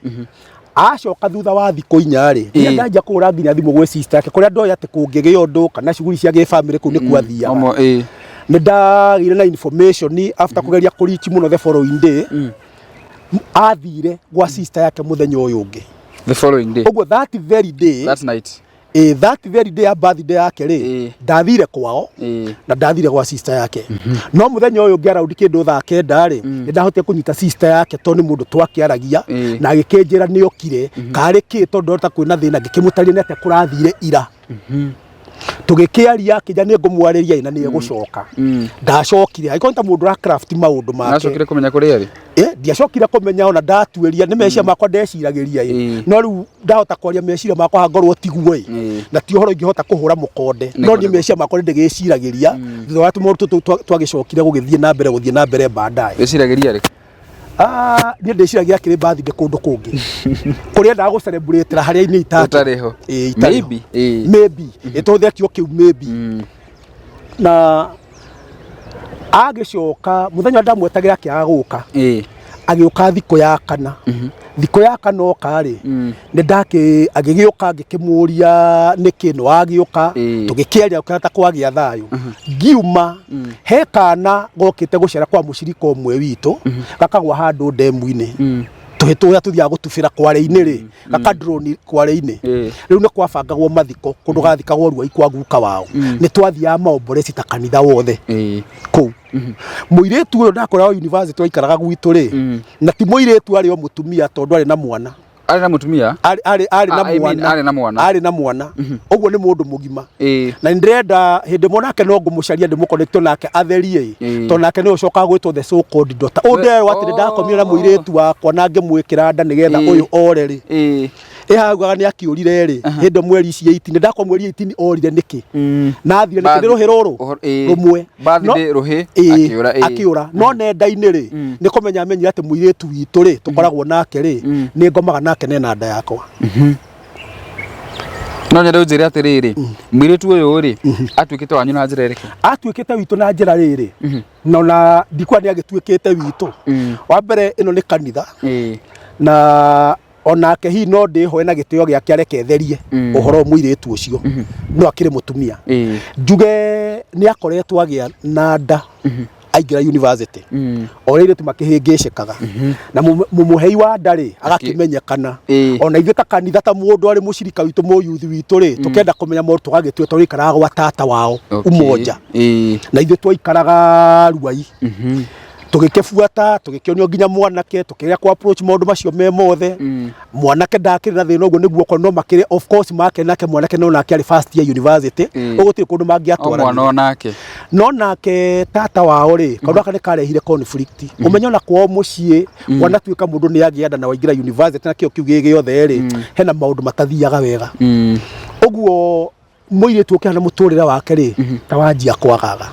S1: acoka thutha wa thikũ 4 rĩ, nĩ ndanjia kũhũra nginya thimũ gwĩ sister yake kũrĩa ndoĩ atĩ kũngĩgĩa ũndũ kana shughuli cia gĩbamĩrĩ kũu nĩ kwathiaga.
S2: Omo, ĩĩ.
S1: Nĩ ndagĩire na information after kũgeria kũreach mũno the following day, athire gwa sister yake mũthenya ũyũ ũngĩ.
S2: The following day.
S1: Ũguo that very day.
S2: That night.
S1: That very day ya birthday yake rĩ, ndathire kwao na ndathire gwa sister yake, no mũthenya ũyũ ũngĩ around kĩndũ thaa 9 rĩ, nĩ ndahotire kũnyita sister yake tondũ nĩ mũndũ twakĩaragia, na agĩkĩnjĩra nĩ okire karĩ kĩ, tondũ ndona ta kwĩna thĩna. Ngĩkĩmũtarĩria nĩ atĩa kũrathire ira. Tũgĩkĩaria, akĩnja nĩ ngũmwarĩria na nĩ egũcoka. Ndacokire angĩkorwo nĩ ta mũndũ ũra craft maũndũ make.
S2: Nacokire kũmenya kũrĩa arĩ?
S1: Ndiacokire kũmenya, ona ndatuĩria nĩ meciria makwa ndeciragĩria ĩ. No rĩu ndahota kwaria meciria makwa hangorwo tiguo ĩ, na ti ũhoro ingĩhota kũhũra mũkonde, no niĩ meciria makwa nĩ ndĩgĩciragĩria thutha wa tũmaũndũ tũtũ twagĩcokire gũgĩthiĩ na mbere, gũthiĩ na mbere baadaye.
S2: Wĩciragĩria rĩ?
S1: Ah, niĩ ndĩciragia akĩrĩ birthday kũndũ kũngĩ kũrĩa endaga gũ celebrate harĩa inĩ itake.
S2: Ũtarĩ ho.
S1: Ĩĩ, itarĩ ho.
S2: Maybe, ĩĩ.
S1: Maybe ĩtũhũthĩre kiugo kĩu maybe. Na agĩcoka mũthenya ũrĩa ndamwetagĩra akĩaga gũka. Agĩũka thikũ ya kana. Thikũ ya kana oka rĩ, nĩ ndakĩ agĩgĩũka, ngĩkĩmũria nĩkĩ nĩ wagĩũka. Tũgĩkĩaria kũhota kwagĩa thayũ. Ngiuma he kana gokĩte gũcera kwa mũcirika ũmwe witũ, gakagwa handũ ndemu-inĩ, tũhĩ tũrĩa tũthiaga gũtubĩra kware-inĩ rĩ, gakadroni kware-inĩ. Rĩu nĩ kwabangagwo mathiko kũndũ gathikagwo Ruai kwa guka wao. Nĩ twathiaga maomboreci ta kanitha wothe kũu. Mũirĩtu ũyũ ndakoraga university waikaraga gwitũ rĩ, na ti mũirĩtu, arĩ o mũtumia tondũ arĩ na mwana.
S2: Arĩ na mũtumia?
S1: Arĩ na
S2: Ah, I mean,
S1: mwana.
S2: arĩ na mwana.
S1: Arĩ na mwana, ũguo nĩ mũndũ mũgima. Na nĩ ndĩrenda hĩndĩ ĩmwe nake no ngũmũcaria ndĩmũconnect nake atherie, tondũ nake nĩwe ũcokaga gwĩtwo the so called daughter. Ũyũ nderwo atĩ nĩ ndakomire na mũirĩtu wakwa na ngĩmwĩkĩra nda nĩgetha ũyũ ore rĩ, ĩ haugaga nĩ akĩũrire rĩ, hĩndĩ ĩyo mweri ici 18 nĩ ndakwa, mweri 18 orire nĩkĩ na athire nĩkĩ? Nĩ rũhĩ rũrũ rũmwe.
S2: Birthday rũhĩ akĩũra, ĩĩ.
S1: Akĩũra, no nenda-inĩ rĩ, nĩ kũmenya amenyire atĩ mũirĩtu witũ rĩ tũkoragwo nake rĩ, nĩ ngomaga nake nena nda yakwa.
S2: No nyende ũnjĩre atĩrĩrĩ, mũirĩtu ũyũ rĩ, atuĩkĩte wanyu na njĩra ĩrĩkũ?
S1: Atuĩkĩte witũ na njĩra rĩrĩ, na ona ndikuwa nĩ agĩtuĩkĩte witũ. Wa mbere ĩno nĩ kanitha, na onake hihi no ndĩhoe na gĩtĩo gĩake areke therie ũhoro wa mũirĩtu ũcio, no akĩrĩ mũtumia. Njuge nĩ akoretwo agĩa na nda. Aingĩra university, o rĩrĩ airĩtu makĩhĩngĩcĩkaga na mũmũhei wa nda rĩ agakĩmenyekana. Ona ithuĩ ta kanitha, ta mũndũ arĩ mũcirika witũ, mũyuthi witũ rĩ, tũkenda kũmenya maũndũ, tũgagĩtua tondũ ikaraga gwa tata wao Umoja na ithuĩ twaikaraga Ruai. Tũgĩkĩbuata, tũgĩkĩonio nginya mwanake, tũkĩgeria kũ approach maũndũ macio me mothe. Mwanake ndakĩrĩ na thĩna ũguo nĩguo okorwo no makĩrĩ, of course makĩrĩ nake mwanake, no nake arĩ first year university. Ũguo gũtirĩ kũndũ
S2: O mwana
S1: mangĩatwaranire.
S2: O nake.
S1: No nake tata wao rĩ, kaũndũ gaka nĩ karehire conflict. Ũmenye ona kwao mũciĩ wanatuĩka mũndũ nĩ agĩa nda na waingĩra university na kĩo kĩu gĩ gĩothe rĩ, hena maũndũ matathiaga wega. Ũguo mũirĩtu ũkĩhana mũtũrĩre wake rĩ ta wanjia kwagaga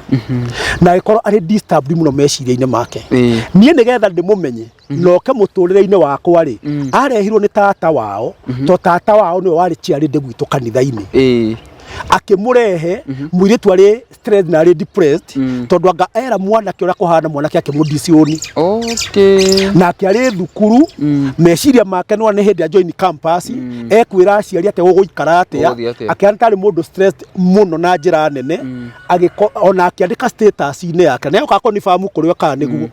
S1: na agĩkorwo arĩ disturbed mũno meciria-inĩ make. Niĩ nĩgetha ndĩmũmenye na oke mũtũrĩre-inĩ wakwa rĩ, arehirwo nĩ tata wao, to tata wao nĩwe warĩ chairlady gwitũ kanitha-inĩ. Akĩmũrehe mũirĩtu arĩ stressed na arĩ depressed, tondũ anga era mwanake ũrĩa kũhana, mwanake akĩmũdicioni. Nake arĩ thukuru, meciria make no nĩ hĩndĩ a join campus, ekwĩra aciari atĩa, gũgũikara atĩa.
S2: Gũgũthiĩ atĩa.
S1: Akĩhana tarĩ mũndũ stressed mũno na njĩra nene. Ona akĩandĩka status-inĩ yake na yoka confirm kũrĩ we kana nĩguo,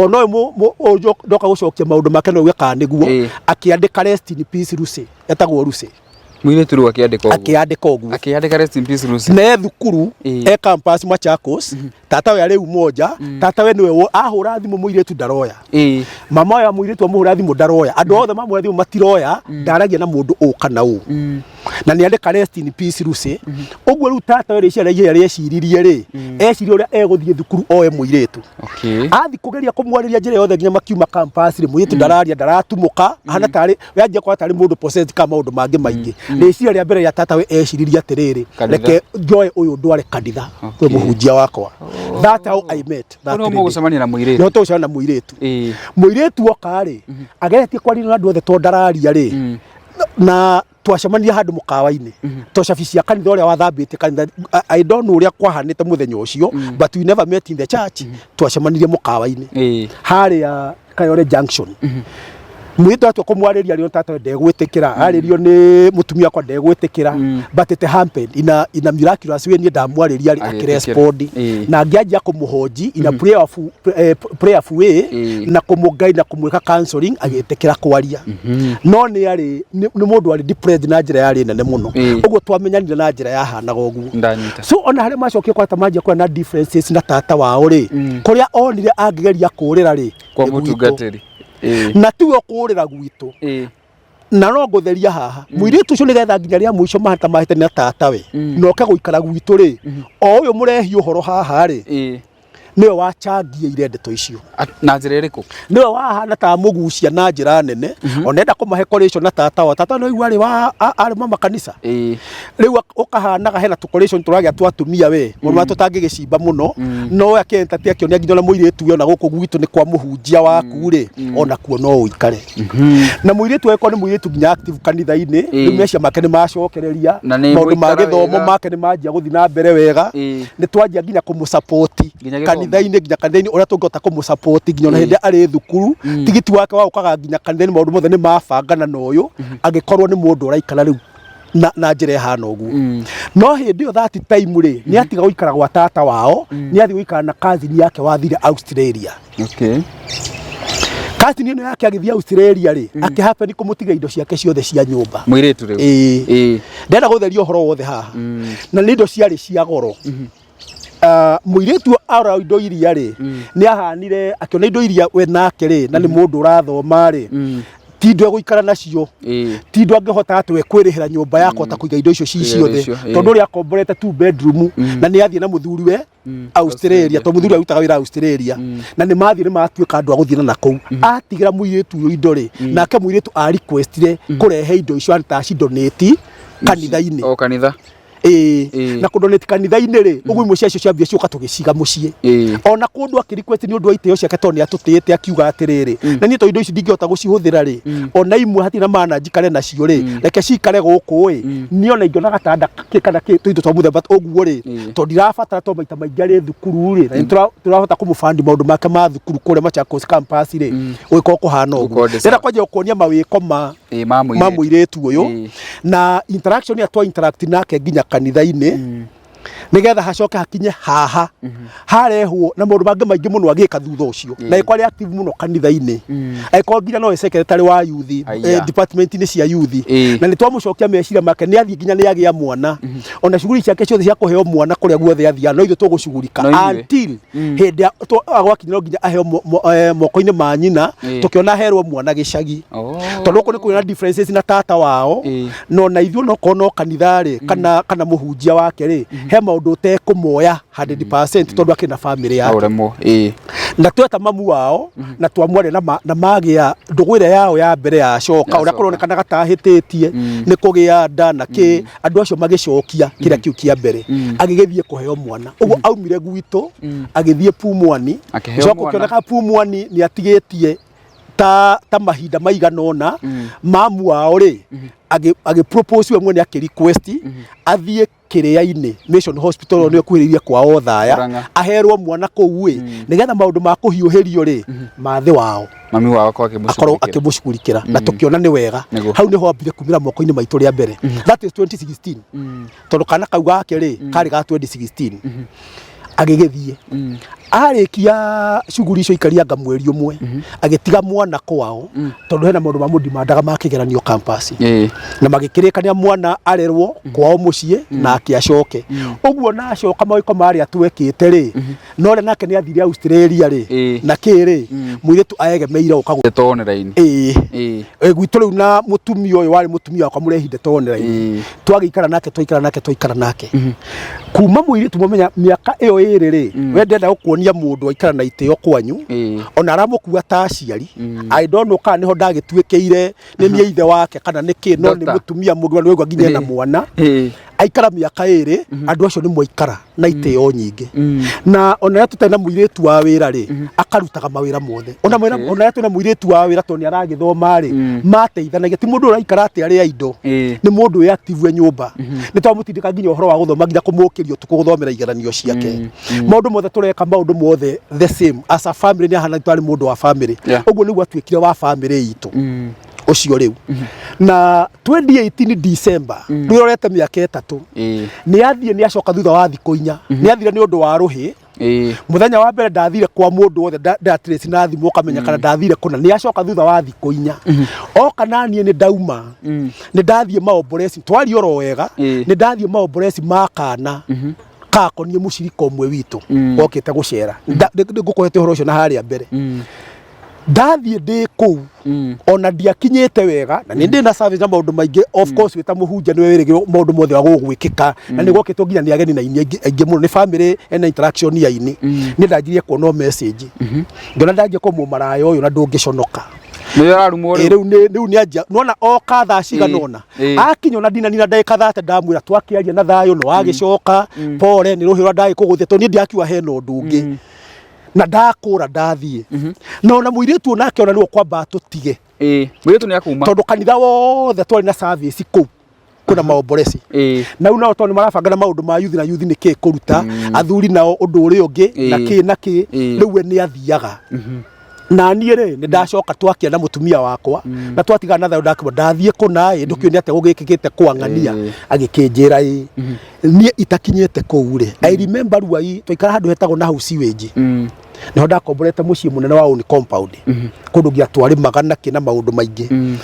S1: ona ũyũ ũyũ ndoka gũcokia maũndũ make no uge kana nĩguo. Akĩandĩka "Rest in peace Lucy", etagwo Lucy.
S2: Mũirĩtu rĩu akĩandĩka ũguo.
S1: Akĩandĩka ũguo.
S2: Akĩandĩka "Rest in peace Lucy".
S1: Na e thukuru, e campus Machakos, tata we arĩ Umoja. Tata we nĩwe ahũra thimũ mũirĩtu ndaroya. Mama wa mũirĩtu amũhũra thimũ ndaroya, andũ othe mamũhũra thimũ matiroya, ndaragia na mũndũ ũ kana ũ, na nĩ andĩka "Rest in peace Lucy". Ũguo rĩu tata we rĩciria rĩa rĩeciririe rĩ, ecirie ũrĩa egũthiĩ thukuru oe mũirĩtu. Athi kũgeria kũmwarĩria njĩra yothe nginya makiuma campus rĩ, mũirĩtu ndararia, ndaratumũka, ahana tarĩ we anjia kuona tarĩ mũndũ possessed kana maũndũ mangĩ maingĩ. Rĩciria rĩa mbere rĩa tata we eciririe atĩrĩrĩ,
S2: Kanitha.
S1: reke njoe ũyũ ndware kanitha kwĩ mũhunjia wakwa. That's how I met that
S2: Kũu nĩho
S1: lady.
S2: mũgũcemania na mũirĩtu.
S1: Nĩho tũgũcemania na mũirĩtu. Mũirĩtu oka rĩ, ageretie kwaria na andũ othe tondũ ndararia rĩ, na twacemanirie handũ mũkawa-inĩ to cabi cia kanitha ũrĩa wathambĩtie kanitha. I don't know ũrĩa kwahanĩte mũthenya ũcio, but we never met in the church. Twacemanirie mũkawa-inĩ harĩa Kayore Junction. Mũirĩtu atua kũmwarĩria rĩo, tata we ndegwĩtĩkĩra, arĩrio nĩ mũtumia wakwa ndegwĩtĩkĩra, but it happened in a miraculous way. Niĩ ndamwarĩria rĩ,
S2: Agĩtĩkĩra.
S1: akĩrespond na ngĩanjia kũmũhoji in a prayerful way na kũmũguide na kũmwĩka counseling, agĩtĩkĩra kwaria. No nĩ arĩ nĩ mũndũ arĩ depressed na njĩra yarĩ nene mũno. Ũguo twamenyanire na njĩra yahanaga ũguo.
S2: Ndanyita.
S1: So ona harĩa macokire kwata manjia kuona na differences na tata wao rĩ, kũrĩa onire angĩgeria kũrĩra rĩ,
S2: Kwa
S1: nĩ gwitũ.
S2: mũtungatĩri.
S1: Na tiwe kũrĩra gwitũ. Na no ngũtheria haha, mũirĩtu ũcio nĩgetha nginya rĩa mũico mahata mahĩtania na tata we na oke gũikara gwitũ rĩ, o ũyũ mũrehi ũhoro haha rĩ, nĩwe wachangiĩire ndeto icio.
S2: Na njĩra ĩrĩkũ?
S1: Nĩwe wahana ta mũgucia na njĩra nene. Ona enda kũmahe correlation na tata wa tata, no igua arĩ wa arĩ mama kanitha. Rĩu ũkahanaga hena tũ correlation tũragĩa twa atumia we mũndũ wa tũtangĩgĩcimba mũno, no we akĩenta ti akĩonia nginya ona mũirĩtu we ona gũkũ gwitũ nĩ kwa mũhunjia waku rĩ, ona kuo no ũikare na mũirĩtu agĩkorwo nĩ mũirĩtu nginya active kanitha-inĩ. Rĩu meciria make nĩ macokereria.
S2: Na nĩ
S1: Maũndũ ma
S2: gũikara
S1: gĩthomo
S2: wega.
S1: make nĩ manjia gũthiĩ na mbere wega. Nĩ twanjia nginya kũmũsupport
S2: Nginya gĩthomo.
S1: kanitha-inĩ, nginya kanitha-inĩ ũrĩa tũngĩhota kũmũsupport, nginya ona hĩndĩ arĩ thukuru, tigiti wake wa gũkaga nginya kanitha-inĩ, maũndũ mothe nĩ mabangana na ũyũ angĩkorwo nĩ mũndũ ũraikara rĩu na njĩra ĩhana ũguo. No hĩndĩ ĩyo that time rĩ, nĩ atiga gũikara gwa tata wao, nĩ athiĩ gũikara na cousin yake wathire Australia. Cousin ĩno yake agĩthiĩ Australia rĩ, akĩhappen kũmũtiga indo ciake ciothe cia nyũmba.
S2: Mũirĩtu rĩu.
S1: Ĩĩ. Ndenda gũtheria ũhoro wothe haha, na nĩ indo ciarĩ cia goro. Mũirĩtu arora indo iria rĩ, nĩ ahanire akĩona indo iria we nake rĩ, na nĩ mũndũ ũrathoma rĩ, ti indo egũikara nacio, ti indo angĩhota atĩ we kwĩrĩhĩra nyũmba ya kũhota kũiga indo icio ci
S2: Kũiga indo
S1: ciothe,
S2: icio, ĩĩ.
S1: Tondũ ũrĩa akomborete two bedroom na nĩ athiĩ na mũthuriwe Australia, tondũ mũthuri arutaga wĩra Australia, na nĩ mathiĩ nĩ matuĩka andũ a gũthiĩ na nakũu. Atigĩra mũirĩtu ũyũ indo rĩ, nake mũirĩtu a requestire kũrehe indo icio ta acidonate kanitha-inĩ.
S2: O kanitha.
S1: Ĩĩ. Na kũdonate kanitha-inĩ rĩ, ũguo imwe cia icio ciambia ciũka tũgĩciga mũciĩ. Ona kũndũ akĩrequest nĩ ũndũ wa itĩo ciake, tondũ nĩ atũtĩĩte, akiuga atĩrĩrĩ, na niĩ tondũ indo ici ndingĩhota gũcihũthĩra rĩ, ona imwe hatirĩ na maana njikare nacio rĩ, reke cikare gũkũ ĩ, niĩ ona ingĩona gatanda kĩ kana kĩ tũindo twa mũthemba ũguo rĩ, tondũ ndirabatara, tondũ maita maingĩ arĩ thukuru rĩ, na nĩ tũrahota kũmũbandi maũndũ make ma thukuru kũrĩa Machakos campus rĩ, gũgĩkorwo kũhana ũguo.
S2: Gũkorwo ndĩ
S1: Ndĩrenda
S2: sawa.
S1: kwanjia gũkuonia mawĩko ma
S2: Ma
S1: ma
S2: mũirĩtu.
S1: Mũirĩtu ũyũ na interaction ya twa interact nake nginya kanitha-inĩ. Nĩgetha hacoke hakinye haha harehwo na maũndũ mangĩ maingĩ mũno agĩka thutha ũcio, na agĩkorwo arĩ active mũno kanitha-inĩ, agĩkorwo nginya nowe secretary wa youth, department-inĩ cia youth. Na nĩ twamũcokia meciria make, nĩ athiĩ nginya nĩ agĩa mwana, ona shughuli ciake ciothe cia kũheo mwana kũrĩa guothe athiaga no ithuĩ tũgũcugurika
S2: No ithuĩ.
S1: until hĩndĩ ya gwakinya no nginya aheo moko-inĩ ma nyina. Tũkĩona aherwo mwana gĩcagi, tondũ gũkũ nĩ kũrĩ na differences na tata wao. No na ithuĩ onokorwo no kanitha rĩ, kana mũhunjia wake rĩ, he maũndũ ũtekũmoya 100% tondũ akĩrĩ na family
S2: yake. Ũremwo, ĩĩ.
S1: Na tweta mamu wao na twamwaria na magĩa ndũgũ ĩrĩa yao ya mbere yacoka, ũrĩa kũronekana gatahĩtĩtie nĩ kũgĩa nda na kĩ, andũ acio magĩcokia kĩrĩa kĩu kĩa mbere, agĩgĩthiĩ kũheo mwana. Ũguo aumire gwitũ agĩthiĩ Pumwani.
S2: Akĩheo
S1: Coka
S2: mwana.
S1: ũkĩoneka Pumwani nĩ atigĩtie ta mahinda maigana ũna, mamu wao rĩ agĩ propose we mwene, akĩ request athiĩ kĩrĩa-inĩ Mission Hospital mm. nĩyo kuhĩrĩirie kwao Othaya,
S2: Murang'a.
S1: Aherwo mwana kũu ĩ, nĩgetha maũndũ ma kũhiũhĩrio rĩ, mathĩ wao
S2: Mami wao akorwo
S1: akorwo
S2: akĩmũcugurikĩra.
S1: Akĩmũcugurikĩra, na tũkĩona nĩ wega. Hau nĩho ambire kumĩra moko-inĩ maitũ rĩa mbere, that is 2016, tondũ kana kau gake rĩ karĩ ga 2016. Agĩgĩthiĩ, arĩkia cuguri icio ikarianga mweri ũmwe, agĩtiga mwana kwao, tondũ hena maũndũ mamũdimandaga ma kĩgeranio campus, na magĩkĩrĩkania mwana arerwo kwao mũciĩ nake acoke. Ũguo na acoka mawĩko marĩa twekĩte rĩ, na ũrĩa nake nĩ athire Australia rĩ, na kĩ rĩ, mũirĩtu aegemeire ũka
S2: Ndeto online.
S1: Ĩĩ. Gwitũ rĩu na mũtumia ũyũ warĩ mũtumia wakwa mũrehi ndeto online. Twagĩikara nake, twaikara nake, twaikara nake kuma mũirĩtu mwamenya mĩaka ĩyo ĩrĩ rĩ, we ndenda gũkuonia mũndũ aikara na itĩo kwanyu, ona aramũkua ta aciari. I don't know kana nĩho ndagĩtuĩkĩire nĩ niĩ ithe wake kana nĩ kĩ, no nĩ
S2: Doctor.
S1: Mũtumia mũgima nĩ waigua nginya ena mwana. Aikara mĩaka ĩrĩ, andũ acio nĩ mwaikara na itĩo nyingĩ, na ona rĩrĩa tũtarĩ na mũirĩtu wa wĩra rĩ, akarutaga mawĩra mothe. Ona ona rĩrĩa twĩna mũirĩtu wa wĩra, tondũ nĩ aragĩthoma rĩ, mateithanagia. Ti mũndũ ũraikara atĩ arĩa indo, nĩ mũndũ wĩ active e nyũmba. Nĩ twamũtindĩka nginya ũhoro wa gũthoma, nginya kũmũkĩria ũtukũ gũthomera igeranio ciake. Maũndũ mothe tũreka, maũndũ mothe the same as a family, nĩ ahana twarĩ mũndũ wa family. Ũguo nĩguo atuĩkire wa family itũ ũcio rĩu. Na 2018 December, rĩu rorete mĩaka 3, nĩ athiĩ, nĩ acoka thutha wa thikũ 4. Nĩ athire nĩ ũndũ wa rũhĩ. Mũthenya wa mbere ndathire kwa mũndũ wothe, ndatrace na thimũ ũkamenya kana ndathire kũna. Nĩ acoka thutha wa thikũ 4, oka na niĩ nĩ ndauma, nĩ ndathiĩ maomboreci, twaria oro wega. Nĩ ndathiĩ maomboreci ma kana kakoniĩ mũcirika ũmwe witũ okĩte gũcera. Ngũkũhete ũhoro ũcio na harĩa mbere. Ndathiĩ ndĩ kũu, ona ndiakinyĩte wega, na nĩ ndĩ na service na maũndũ maingĩ. Of course wĩ ta mũhunjia nĩwe wĩrĩgĩrwo maũndũ mothe wa gũgwĩkĩka, na nĩ gwokĩtwo nginya nĩ ageni na aini aingĩ aingĩ mũno, nĩ family ena interaction ya aini. Nĩ ndanjirie kuona o message, ngĩona ndanjia kũmũmaraya ũyũ na ndũngĩconoka.
S2: Nĩ ũrarumwo.
S1: Rĩu nĩ rĩu nĩ anjia nona oka thaa cigana ũna, akinya ona ndinanina ndagĩka 30, ndamwĩra twakĩaria na thayũ, no agĩcoka pore nĩ rũhĩ rwa ndagĩkũgũthia, tondũ niĩ ndiakiuga hena ũndũ ũngĩ, na ndakũra ndathiĩ na ona mũirĩtu onake ona nĩwe kwamba tũtige.
S2: Ĩĩ, mũirĩtu nĩ akuma.
S1: Tondũ kanitha wothe twarĩ na service kũu kwĩna maomboreci, na rĩu nao tondũ nĩ marabanga na maũndũ ma yuthi na yuthi nĩ kĩ kũruta athuri nao ũndũ ũrĩa ũngĩ na kĩ na kĩ. Rĩu we nĩ athiaga, na niĩ rĩ nĩ ndacoka twakia na mũtumia wakwa na twatigana na thayũ. Ndakĩmwa ndathiĩ kũna ĩ, ndũkĩũĩ nĩ atĩa gũgĩkĩkĩte kwang'ania. Agĩkĩnjĩra ĩ niĩ itakinyĩte kũu rĩ, I remember Ruai twaikara handũ hetagwo na hau sewage, nĩho ndakomborete mũciĩ mũnene wa own compound, kũndũ nginya twarĩmaga na kĩ na maũndũ maingĩ.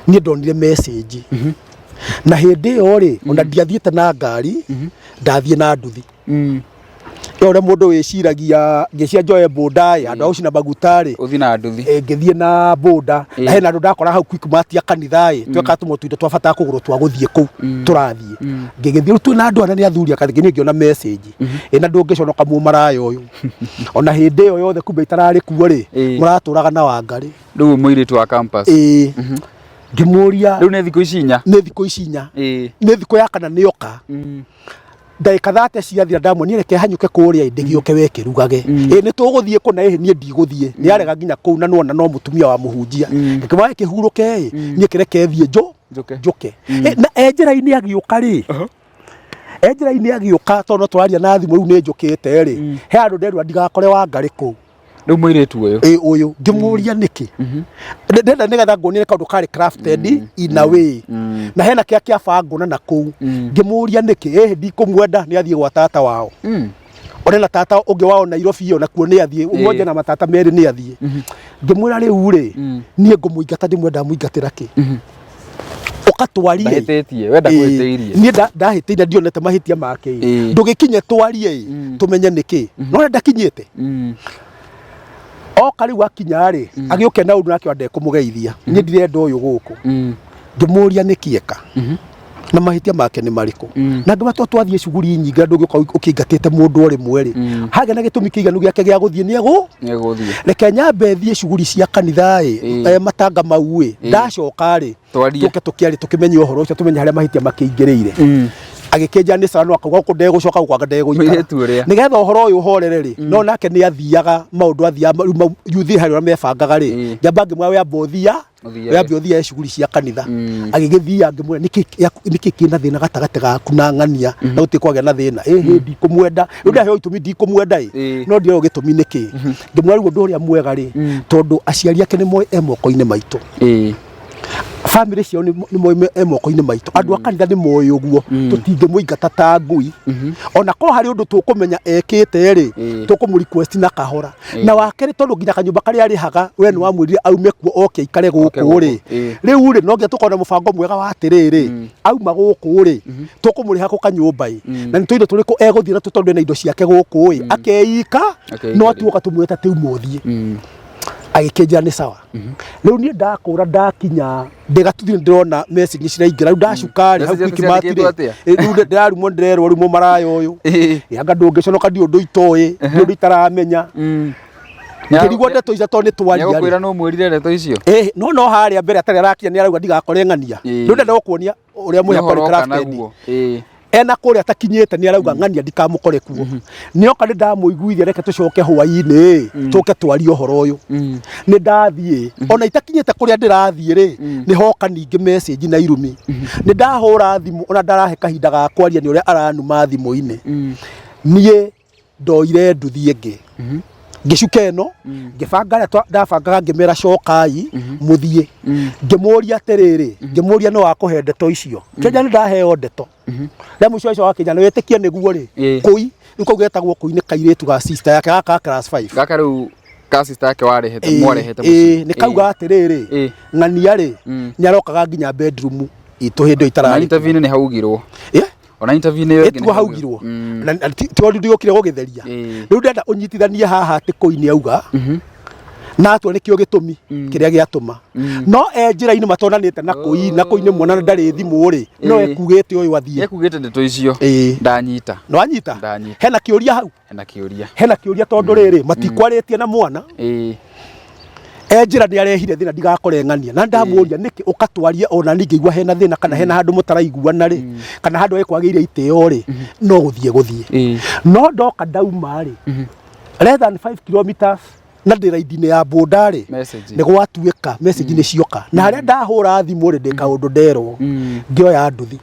S1: Niĩ ndonire message, na hĩndĩ ĩyo rĩ, ona ndiathiĩte na ngari, ndathiĩ na nduthi ĩyo ũrĩa mũndũ wĩciragia ngĩcia njoe boda ĩ, handũ ha gũcina maguta rĩ.
S2: Ũthiĩ na nduthi.
S1: Ngĩthiĩ na boda, na hena andũ ndakora hau Quickmart ya kanitha ĩ, twekaga tũmwe tũindo twabatara kũgũrwo twa gũthiĩ kũu tũrathiĩ. Ngĩgĩthiĩ rĩu twĩna andũ aya nĩ athuri akathi, niĩ ngĩona message ĩ, na ndũngĩconoka mũmaraya ũyũ, ona hĩndĩ ĩyo yothe kumbe itararĩ kuo rĩ, mũratũraga na Wangarĩ.
S2: Rĩu mũirĩtu wa campus.
S1: Ĩĩ, ngĩmũria.
S2: Rĩu nĩ thikũ ici 4.
S1: Nĩ thikũ ici 4. Nĩ thikũ ya kana nĩ oka, ndagĩka 30 ciathira, ndamwonia reke hanyũke kũrĩa ĩ, ndĩgĩũke we kĩrugage. Ĩ nĩ tũgũthiĩ kũna ĩ, niĩ ndigũthiĩ. Nĩ arega nginya kũu, na nĩwona no mũtumia wa mũhunjia. Ngĩkĩmwĩra kĩhurũke ĩ, niĩ kĩreke thiĩ
S2: Njũke.
S1: Njũke. Na e njĩra-inĩ agĩũka rĩ, e njĩra-inĩ agĩũka, tondũ no tũraria na thimũ rĩu nĩ njũkĩte rĩ, he handũ nderwa ndigakore Wangarĩ kũu.
S2: Rĩu mũirĩtu ũyũ.
S1: Ĩ ũyũ ngĩmũria nĩkĩ ndenda nĩgetha nguonie kaũndũ karĩ crafted in a way na hena kĩa kĩabangwo na nakũu. Ngĩmũria nĩkĩ, ĩhĩ ndikũmwenda, nĩ athiĩ gwa tata wao. One na tata ũngĩ wao Nairobi ona kuo nĩ athiĩ ũmwonje na matata merĩ nĩ athiĩ. Ngĩmwĩra rĩu rĩ, niĩ ngũmũingata ndĩmwenda mũingatĩra kĩ ũkatwarie.
S2: Ndahĩtĩtie, we ndakũhĩtĩirie.
S1: Niĩ ndahĩtĩire, ndionete mahĩtia make ĩ. Ndũgĩkinye twarie ĩ, tũmenye nĩkĩ no ũrĩa ndakinyĩte. Oka rĩu akinya rĩ, agĩũke na ũndũ nake ndekũmũgeithia, niĩ ndirenda ũyũ gũkũ. Ngĩmũria nĩkĩ eka na mahĩtia make nĩ marĩkũ, na ngĩma to twathiĩ cuguri nyingĩ na ndũngĩũka ũkĩingatĩte mũndũ o rĩmwe rĩ, hagĩa na gĩtũmi kĩiganu gĩake gĩa gũthiĩ nĩ egũ
S2: Nĩegũthiĩ.
S1: Reke nyambe thiĩ cuguri cia kanitha ĩ, matanga mau ĩ, ndacoka rĩ,
S2: Twarie.
S1: tũke tũkĩarie, tũkĩmenye ũhoro ũcio, tũmenye harĩa mahĩtia makĩingĩrĩire. Agĩkĩnja nĩ sawa, no akauga gũkũ ndegũcoka gũkũ anga ndegũikara.
S2: Mũirĩtu ũrĩa.
S1: Nĩgetha ũhoro ũyũ ũhorere rĩ, no nake nĩ athiaga maũndũ athiaga rĩu mau yuthi harĩa ũrĩa mebangaga rĩ, njamba ngĩmwĩra we amba ũthia
S2: Ũthiage.
S1: We ambe ũthiage cuguri cia kanitha. Agĩgĩthiia, ngĩmwĩra nĩkĩ nĩkĩ kĩna thĩna gatagatĩ gaku na ng'ania na gũtirĩ kwagĩa na thĩna? Ĩhĩ ndikũmwenda. Rĩu ndaheo itũmi ndikũmwenda ĩ, no ndireo gĩtũmi nĩkĩ. Ngĩmwĩra rĩu ũndũ ũrĩa mwega rĩ, tondũ aciari ake nĩ moĩ e moko-inĩ maitũ, famĩlĩ ciao nĩ moĩ e moko-inĩ maitũ, andũ a kanitha nĩ moĩ ũguo, tũtingĩmũingata ta ngui. Ona korwo harĩ ũndũ tũkũmenya ekĩte rĩ, tũkũmũ request na kahora. Na wa kerĩ, tondũ nginya kanyũmba karĩa arĩhaga we nĩ wamwĩrire aume kuo oke aikare
S2: Oke
S1: gũkũ
S2: gũkũ,
S1: rĩ, rĩu rĩ, no nginya tũkorwo na mũbango mwega wa atĩrĩrĩ, auma gũkũ rĩ, tũkũmũrĩha kũ kanyũmba ĩ, na nĩ tũindo tũrĩkũ egũthiĩ natuo, tondũ ena indo ciake gũkũ ĩ, akeika.
S2: Akeika
S1: No
S2: rĩ.
S1: tuoka tũmwĩre ta tĩu mũthiĩ. Agĩkĩnjĩra nĩ sawa. Rĩu niĩ ndakũra ndakinya ndĩgatuthi, ndĩrona message ciraingĩra rĩu ndacuka rĩ hau
S2: Message
S1: Quickmart
S2: ciandĩkĩtwo
S1: rĩ.
S2: atĩa?
S1: Rĩu ndĩrarumwo, ndĩrerwo rĩu mũmaraya ũyũ, anga ndũngĩconoka, ndi ũndũ itoĩ, ndi ũndũ itaramenya. Ngĩrigwo ndeto icio tondũ nĩ twaria rĩ.
S2: Nĩegũkwĩra nũ mwĩrire ndeto icio?
S1: Ĩĩ, no harĩa mbere atarĩ arakinya nĩ arauga ndigakore ng'ania. Rĩu ndenda gũkuonia ũrĩa
S2: Nĩ
S1: mũhĩa
S2: ũhoro
S1: kwarĩ
S2: oka
S1: crafted.
S2: naguo.
S1: Ena kũrĩa atakinyĩte nĩ arauga ng'ania ndikamũkore kuo. Nĩoka nĩ ndamũiguithia reke tũcoke hwainĩ tũke twarie ũhoro ũyũ. Nĩ ndathiĩ ona itakinyĩte kũrĩa ndĩrathiĩ rĩ, nĩ hoka ningĩ message na irumi. Nĩ ndahũra thimũ ona ndarahe kahinda ga kwaria nĩ ũrĩa aranuma thimũ-inĩ. Niĩ ndoire nduthi ĩngĩ, ngĩcuka ĩno, ngĩbanga arĩa ndabangaga, ngĩmera cokai mũthiĩ. Ngĩmũria atĩrĩrĩ, ngĩmũria nĩ wakũhe ndeto icio kĩnja, nĩ ndaheo ndeto rĩa mũico ũcio wakinya nĩ wĩtĩkie nĩguo rĩ. Kũi rĩu kau getagwo kũi nĩ kairĩtu ga sister yake gaka ga class 5.
S2: Gaka rĩu ka sister yake warehete, mwarehete
S1: Ĩĩ, nĩ kauga atĩrĩrĩ, ng'ania rĩ, nĩ arokaga nginya bedroom itũ hĩndĩ ĩyo
S2: Na
S1: itararĩ.
S2: interview-inĩ nĩ haugirwo. Ona interview-inĩ ĩyo ĩngĩ nĩ
S1: ĩtuo haugirwo. Na ti ũndũ ndiũkire gũgĩtheria. Rĩu ndenda ũnyitithanie haha atĩ kũi nĩ auga na atua nĩkĩo gĩtũmi kĩrĩa gĩatũma no e njĩra-inĩ matonanĩte na kũi, na kũi nĩ mwana na ndarĩ thimũ rĩ, no ekugĩte ũyũ athiĩ.
S2: Ekugĩte ndeto icio. Ndanyita.
S1: Nĩ wanyita?
S2: Ndanyita.
S1: Hena kĩũria hau.
S2: Hena kĩũria.
S1: Hena kĩũria tondũ rĩrĩ matikwarĩtie na mwana. E njĩra nĩ arehire thĩna ndigakore ng'ania, na ndamũria nĩkĩ ũkatwarie ona niĩ ngĩigua hena thĩna kana hena handũ mũtaraiguana rĩ, kana handũ ekwagĩire itĩo rĩ, no gũthiĩ gũthiĩ. No ndoka ndauma rĩ, less than 5 kilometers na ndĩ raidi-inĩ ya boda rĩ,
S2: Message.
S1: nĩ gwatuĩka message nĩ cioka, na harĩa ndahũra thimũ rĩ, ndĩ kaũndũ nderwo. Ngĩoya nduthi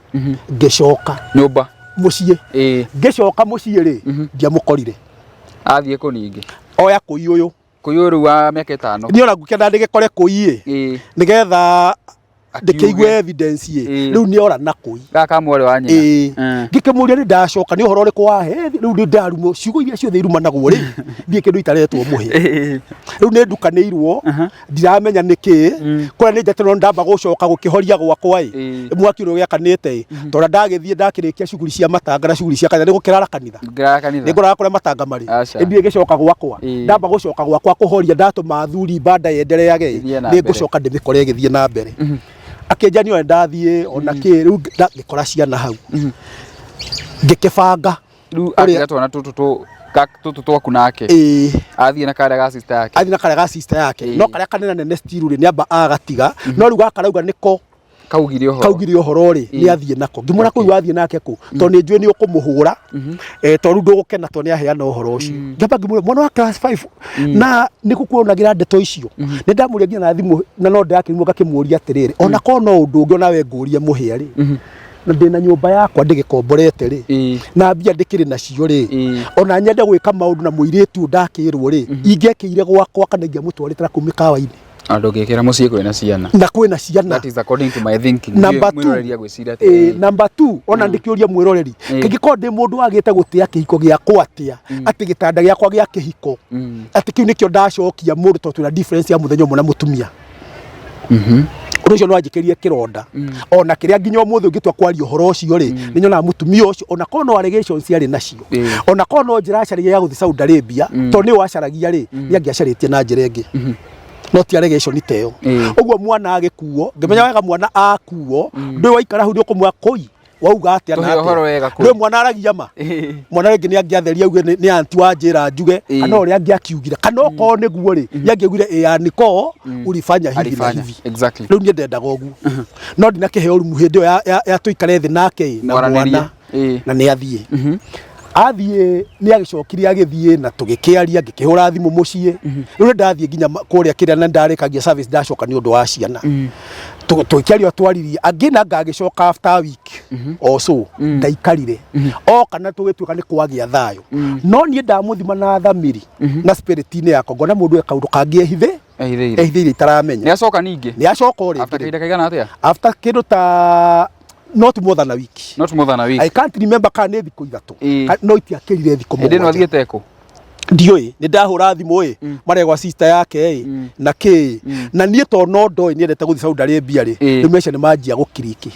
S1: ngĩcoka
S2: Nyũmba.
S1: Mũciĩ. Ngĩcoka mũciĩ rĩ, ndiamũkorire.
S2: Athiĩ kũ ningĩ?
S1: Oya kũi ũyũ.
S2: Kũi ũyũ rĩu wa mĩaka 5.
S1: Niĩ ona ngũkĩenda ndĩgĩkore kũi ĩ, nĩgetha
S2: Akiuge.
S1: ndĩkĩigue evidence ĩ. Rĩu nĩ ora na kũi.
S2: Gaka ka mwarĩ wa nyina.
S1: Ĩĩ. Ngĩkĩmũria nĩ ndacoka, nĩ ũhoro ũrĩkũ wahe rĩu nĩ ndarumwo ciugo iria ciothe irumanagwo rĩ, ndiĩ kĩndũ itaretwo mũhĩa. Rĩu nĩ ndukanĩirwo, ndiramenya nĩ kĩĩ kũrĩa nĩ njatĩrwo, no ndamba gũcoka gũkĩhoria gwakwa ĩ, mwaki ũrĩa ũgĩakanĩte ĩ, tondũ ndagĩthiĩ ndakĩrĩkia cuguri cia matanga na cuguri cia kanitha, nĩ gũkĩrara kanitha.
S2: Ngĩrara kanitha.
S1: Nĩ ngũrara kũrĩa matanga marĩ.
S2: Aca.
S1: Ĩndĩ ĩgĩcoka gwakwa, ndamba gũcoka gwakwa kũhoria, ndatũma athuri mbanda yendereage ĩ,
S2: Ĩthiĩ na
S1: nĩ
S2: mbere.
S1: ngũcoka ndĩmĩkore ĩgĩthiĩ na mbere. Akĩnja nĩ ndathiĩ ona kĩ rĩu ngĩkora ciana hau, ngĩkĩbanga.
S2: Rĩu
S1: Ũrĩa-
S2: atiga twana tũtũ tũtũ twaku nake.
S1: Ĩĩ.
S2: Athiĩ na karĩa ga sister yake.
S1: Athiĩ na karĩa ga sister yake. No karĩa kanene nene still rĩ, nĩ amba agatiga, no rĩu gaka rauga nĩko
S2: Kaugire ũhoro.
S1: Kaugire ũhoro rĩ, nĩ athiĩ nako. Ngĩmwĩra kũu wathiĩ nake kũ, tondũ nĩ njũĩ nĩ ũkũmũhũra, tondũ rĩu ndũgũkena tondũ nĩ aheana ũhoro ũcio. Ngĩamba ngĩmwĩra mwana wa class 5 na nĩ kũkuonagĩra ndeto icio. Nĩ ndamũria nginya na thimũ na no ndĩrakĩrimwo, ngakĩmũria atĩrĩrĩ, ona korwo no ũndũ ũngĩ onawe ngũrie mũhĩa rĩ. Na ndĩna nyũmba yakwa ndĩgĩkomborete rĩ, na mbia ndĩkĩrĩ nacio rĩ, ona nyende gwĩka maũndũ na mũirĩtu ũyũ ndakĩrwo rĩ, ingĩekĩire gwakwa kana ingĩamũtwarĩte na kũu mĩkawa-inĩ?
S2: Andũ ũngĩkĩra mũciĩ kwĩna ciana.
S1: Na kwĩna ciana.
S2: That is according to my thinking.
S1: Number two.
S2: Mwĩroreri agwĩciria atĩ
S1: Number two, ona ndĩkĩũria mwĩroreri, kĩngĩkorwo ndĩ mũndũ wagĩte gũtĩa kĩhiko gĩakwa atĩa, atĩ gĩtanda gĩakwa gĩa kĩhiko, atĩ kĩu nĩkĩo ndacokia mũndũ tondũ twĩna difference ya mũthenya ũmwe na mũtumia? Ũndũ ũcio no anjĩkĩrie kĩronda ona kĩrĩa nginya ũmũthĩ ũngĩtua kwaria ũhoro ũcio rĩ, nĩ nyonaga mũtumia ũcio, ona korwo no allegations arĩ nacio, ona korwo no njĩra acaragia ya gũthiĩ Saudi Arabia, tondũ nĩwe acaragia rĩ, nĩ angĩacarĩtie na njĩra ĩngĩ, no ti allegation ta ĩyo. Ũguo mwana agĩkuo, ngĩmenya wega mwana akuo, ndũĩ waikara hau nĩ ũkũmwĩra kũi wauga atĩa na
S2: Tũhe ũhoro wega
S1: atĩa. Ndũĩ mwana aragia ma. Mwana rĩngĩ nĩ angĩatheria auge nĩ anti wanjĩra njuge, kana ũrĩa angĩakiugire, kana okorwo nĩguo rĩ, nĩ angĩaugire ĩ aniko ulifanya hivi na
S2: Alifanya.
S1: hivi.
S2: Exactly.
S1: Rĩu niĩ ndendaga ũguo, no ndinakĩheo rumu hĩndĩ ĩyo ya tũikare thĩ nake ĩ, na
S2: Mwaranĩrie.
S1: mwana. Na nĩ athiĩ, athiĩ nĩ agĩcokire agĩthiĩ na tũgĩkĩaria, ngĩkĩhũra thimũ mũciĩ. Rĩu nĩ ndathiĩ nginya kũrĩa kĩrĩa na ndarĩkagia service, ndacoka nĩ ũndũ wa ciana. Tũgĩkĩaria, twaririe angĩ na ngagĩcoka after a week or so. Ndaikarire o kana tũgĩtuĩka nĩ kwagĩa thayũ, no niĩ ndamũthima na thamiri na spirit-inĩ yakwa, ngona mũndũ e kaũndũ kangĩ ehithe
S2: Ehithĩire.
S1: Ehithĩire itaramenya.
S2: Nĩ acoka ningĩ?
S1: Nĩ acoka o
S2: After
S1: rĩngĩ.
S2: kahinda kaigana atĩa?
S1: After kĩndũ ta not more than a week.
S2: Not more than a week.
S1: I can't remember kana nĩ thikũ 3, no itiakĩrire thikũ
S2: Hĩndĩ ĩno
S1: 7.
S2: athiĩte kũ?
S1: Ndiũĩ. Nĩ ndahũra thimũ ĩ, maregwa sister yake ĩ na kĩ, na niĩ to no ndoĩ nĩendete gũthiĩ Saudi Arabia rĩ, rĩu mbeca nĩ manjia gũkiriki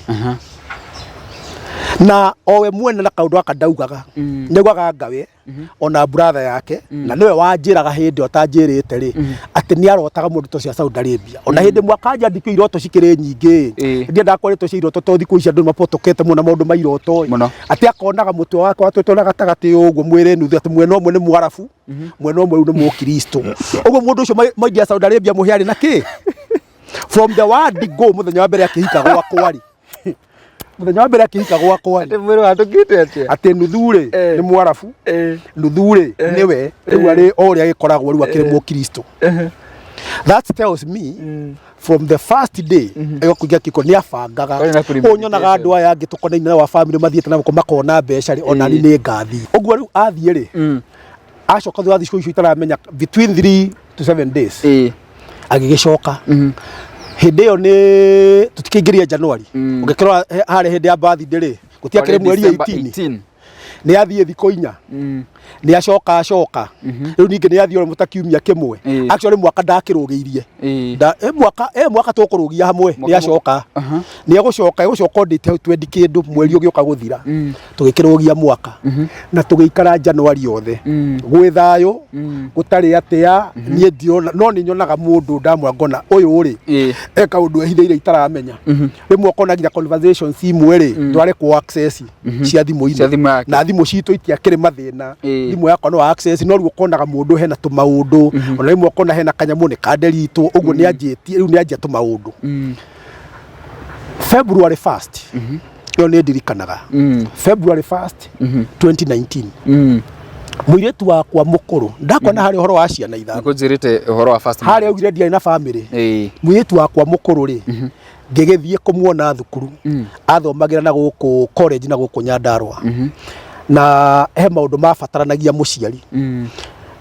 S1: na owe mwene na kaũndũ gaka ndaugaga, nĩaugaga ngawe ona brother yake, na nĩwe wanjĩraga hĩndĩ ĩyo atanjĩrĩte rĩ, atĩ nĩ arotaga mũndũ ta ũcio Saudi Arabia. Ona hĩndĩ mwaka njandĩkio iroto cikĩrĩ nyingĩ, ndiendaga kwarĩtwo cia iroto tondũ thikũ ici andũ nĩ mapotokete mũno na maũndũ ma iroto ĩ.
S2: Mũno.
S1: Atĩ akonaga mũtwe wake watwĩtwo na gatagatĩ ũguo mwĩrĩ nuthu, atĩ mwena ũmwe nĩ mwarabu, mwena ũmwe rĩu nĩ mũkristo. Ũguo mũndũ ũcio maingia Saudi Arabia mũhĩa arĩ na kĩ from the word go. Mũthenya wa mbere akĩhika gwakwa rĩ, mũthenya wa mbere akĩhika gwakwa rĩ,
S2: Mwĩrĩ watũkĩte atĩa?
S1: Atĩ nuthu rĩ nĩ mwarabu, nuthu rĩ nĩwe rĩu arĩ o ũrĩa agĩkoragwo rĩu akĩrĩ mũkristo. That tells me from the first day ĩyo kũingĩra kĩhiko nĩ abangaga.
S2: Kwarĩ na
S1: ũũ nyonaga andũ aya angĩ tũkonaine wa family mathiĩte na gũkũ makona mbeca rĩ, ona niĩ nĩ ngathiĩ ũguo. Rĩu athiĩ rĩ, acoka thutha wa thikũ icio itaramenya, between 3 to 7 days, agĩgĩcoka. Hĩndĩ ĩyo nĩ tũtikĩingĩria January, ũngĩkĩrora harĩa hĩndĩ ya birthday rĩ, gũtiakĩrĩ mweri 18. Nĩ athiĩ thikũ 4, nĩ acoka acoka rĩu ningĩ nĩ athiĩ oro mũta kiumia kĩmwe. Actually mwaka ndakĩrũgĩirie. Mwaka mwaka tũkũrũgia hamwe nĩ acoka, nĩ egũcoka, egũcoka ndĩte hau twendi kĩndũ mweri ũgĩũka gũthira, tũgĩkĩrũgia mwaka na tũgĩikara January yothe gwĩ thayũ, gũtarĩ atĩa. Niĩ ndirona, no nĩ nyonaga mũndũ ndamwĩra ngona ũyũ rĩ, e kaũndũ ehithĩire itaramenya. Rĩmwe ũkona nginya conversations imwe rĩ, ndwarekwo access cia thimũ-inĩ.
S2: Cia thimũ yake.
S1: Na thimũ citũ itiakĩrĩ mathĩna.
S2: Ĩĩ.
S1: Thimũ yakwa no access, no rĩu ũkonaga mũndũ hena tũmaũndũ, ona rĩmwe ũkona hena kanyamũ nĩ kanderitwo ũguo, nĩ anjĩtie rĩu, nĩ anjia tũmaũndũ. February 1st ĩyo nĩ ndirikanaga, February 1st 2019, mũirĩtu wakwa mũkũrũ, ndakona harĩ ũhoro wa ciana 5.
S2: Nĩkũnjĩrĩte ũhoro wa first.
S1: Harĩa augire ndiarĩ na family. Mũirĩtu wakwa mũkũrũ rĩ, ngĩgĩthiĩ kũmuona thukuru athomagĩra na gũkũ college na gũkũ Nyandarua, na he maũndũ mabataranagia mũciari,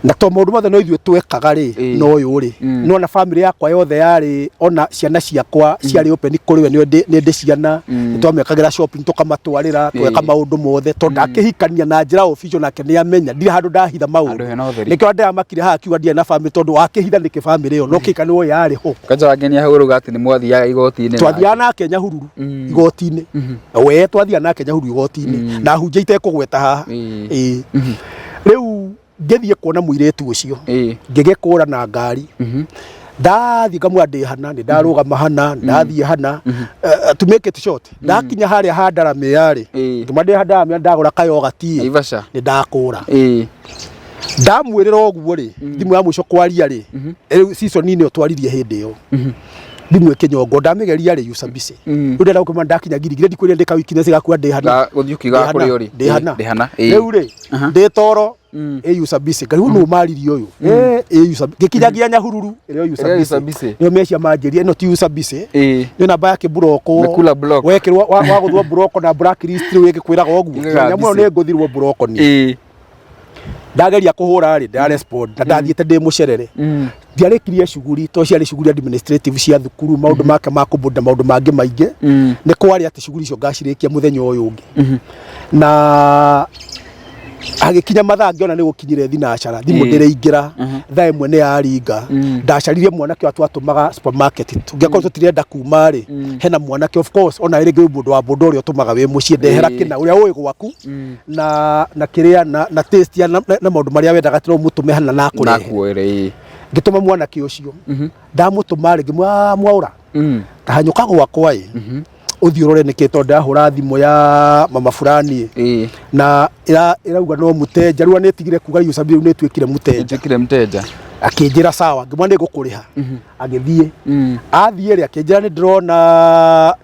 S1: na to maũndũ mothe no ithuĩ twekaga rĩ, no ũyũ rĩ, no na family yakwa yothe yarĩ, ona ciana ciakwa ciarĩ open kũrĩ we, nĩ ndĩ ciana, nĩ twamekagĩra shopping, tũkamatwarĩra, tũgeka maũndũ mothe tondũ ndakĩhikania na njĩra official nake nĩ amenya, ndirĩ handũ ndahitha maũndũ.
S2: Handũ hena ũtheri.
S1: Nĩkĩo ndĩramakire haha akiuga ndiarĩ na family, tondũ wakĩhitha nĩkĩ family ĩyo no kĩhika nĩ yarĩ ho.
S2: Kwanza wangenia hau ũrauga atĩ nĩ mwathiaga igoti-inĩ.
S1: Twathiaga nake Nyahururu igoti-inĩ, we twathiaga nake Nyahururu igoti-inĩ na hunjia itekũgweta haha. Ĩĩ. Rĩu ngĩthiĩ kuona mũirĩtu ũcio, ngĩgĩkũra na ngari, ndathiĩ ngamwĩra ndĩ hana, nĩ ndarũgama hana, ndathiĩ hana. To make it short, ndakinya harĩa ha Ndaramĩa rĩ, ngĩmwĩra ndĩ ha Ndaramĩa, ndagũra kayogati.
S2: Naivasha.
S1: Nĩ ndakũra. Ndamwĩrĩra ũguo rĩ, thimũ ya mũico kwaria rĩ, rĩu season-inĩ ĩyo twaririe hĩndĩ ĩyo. Thimũ ĩkĩnyongwo, ndamĩgeria rĩ, user busy. Rĩu ndĩrenda gũkĩmenya ndakinya Giligili, ndikwĩrire ndĩ ka weakness gakua ndĩ hana.
S2: Gũthiĩ ũkiugaga kũrĩa ũrĩ.
S1: Ndĩ hana.
S2: Ndĩ hana, ĩĩ.
S1: Rĩu rĩ, ndĩ toro, ĩ user busy. Ngarigwo nũ maririe ũyũ. Ĩ user busy. Ngĩkinya nginya Nyahururu, ĩrĩ o user
S2: Ĩrĩ o user
S1: busy.
S2: busy.
S1: Nĩo mecia manjĩria ĩno ti user busy. Nĩ namba ya kĩmburoko.
S2: Mekula block.
S1: Wekĩrwo wagũthwo buroko na blacklist rĩu ĩgĩkwĩraga ũguo.
S2: Ĩgaga
S1: Nyamũ ĩyo
S2: busy.
S1: nĩ ngũthirwo buroko niĩ. Ndageria kũhũra rĩ, ndĩra respond na ndathiĩte ndĩ mũcerere. Ndiarĩkirie cuguri to ciarĩ cuguri administrative cia thukuru, maũndũ make ma kũbunda, maũndũ mangĩ maingĩ. Nĩ kwarĩ atĩ cuguri icio ngacirĩkia mũthenya ũyũ ũngĩ. Na agĩkinya mathaa ngĩona nĩ gũkinyire thinacara, thimũ ndĩraingĩra, thaa 1 nĩ yaringa. Ndacaririe mwanake ũrĩa twatũmaga supermarket, tũngĩakorwo tũtirenda kuma rĩ, hena mwanake of course ona rĩngĩ wĩ mũndũ wa boda ũrĩa ũtũmaga wĩ mũciĩ, ndehera kĩna ũrĩa ũĩ gwaku na kĩrĩa na taste ya na maũndũ marĩa wendaga atĩ no ũmũtũme hana na akũrehe.
S2: Nakuoere, ĩĩ.
S1: Ngĩtũma mwanake ũcio, ndamũtũma rĩ, ngĩmwĩra mwaũra tahanyũka gwakwa ĩ, ũthiĩ ũrore nĩkĩ, tondũ ndahũra thimũ ya mama fulani ĩ, na ĩrauga no mũtenja, rĩu nĩtigire kuga user rĩu nĩtuĩkire mũtenja.
S2: Nĩtuĩkire mũtenja.
S1: Akĩnjĩra sawa, ngĩmwĩra nĩngũkũrĩha. Agĩthiĩ. Athiĩ rĩ, akĩnjĩra nĩ ndĩrona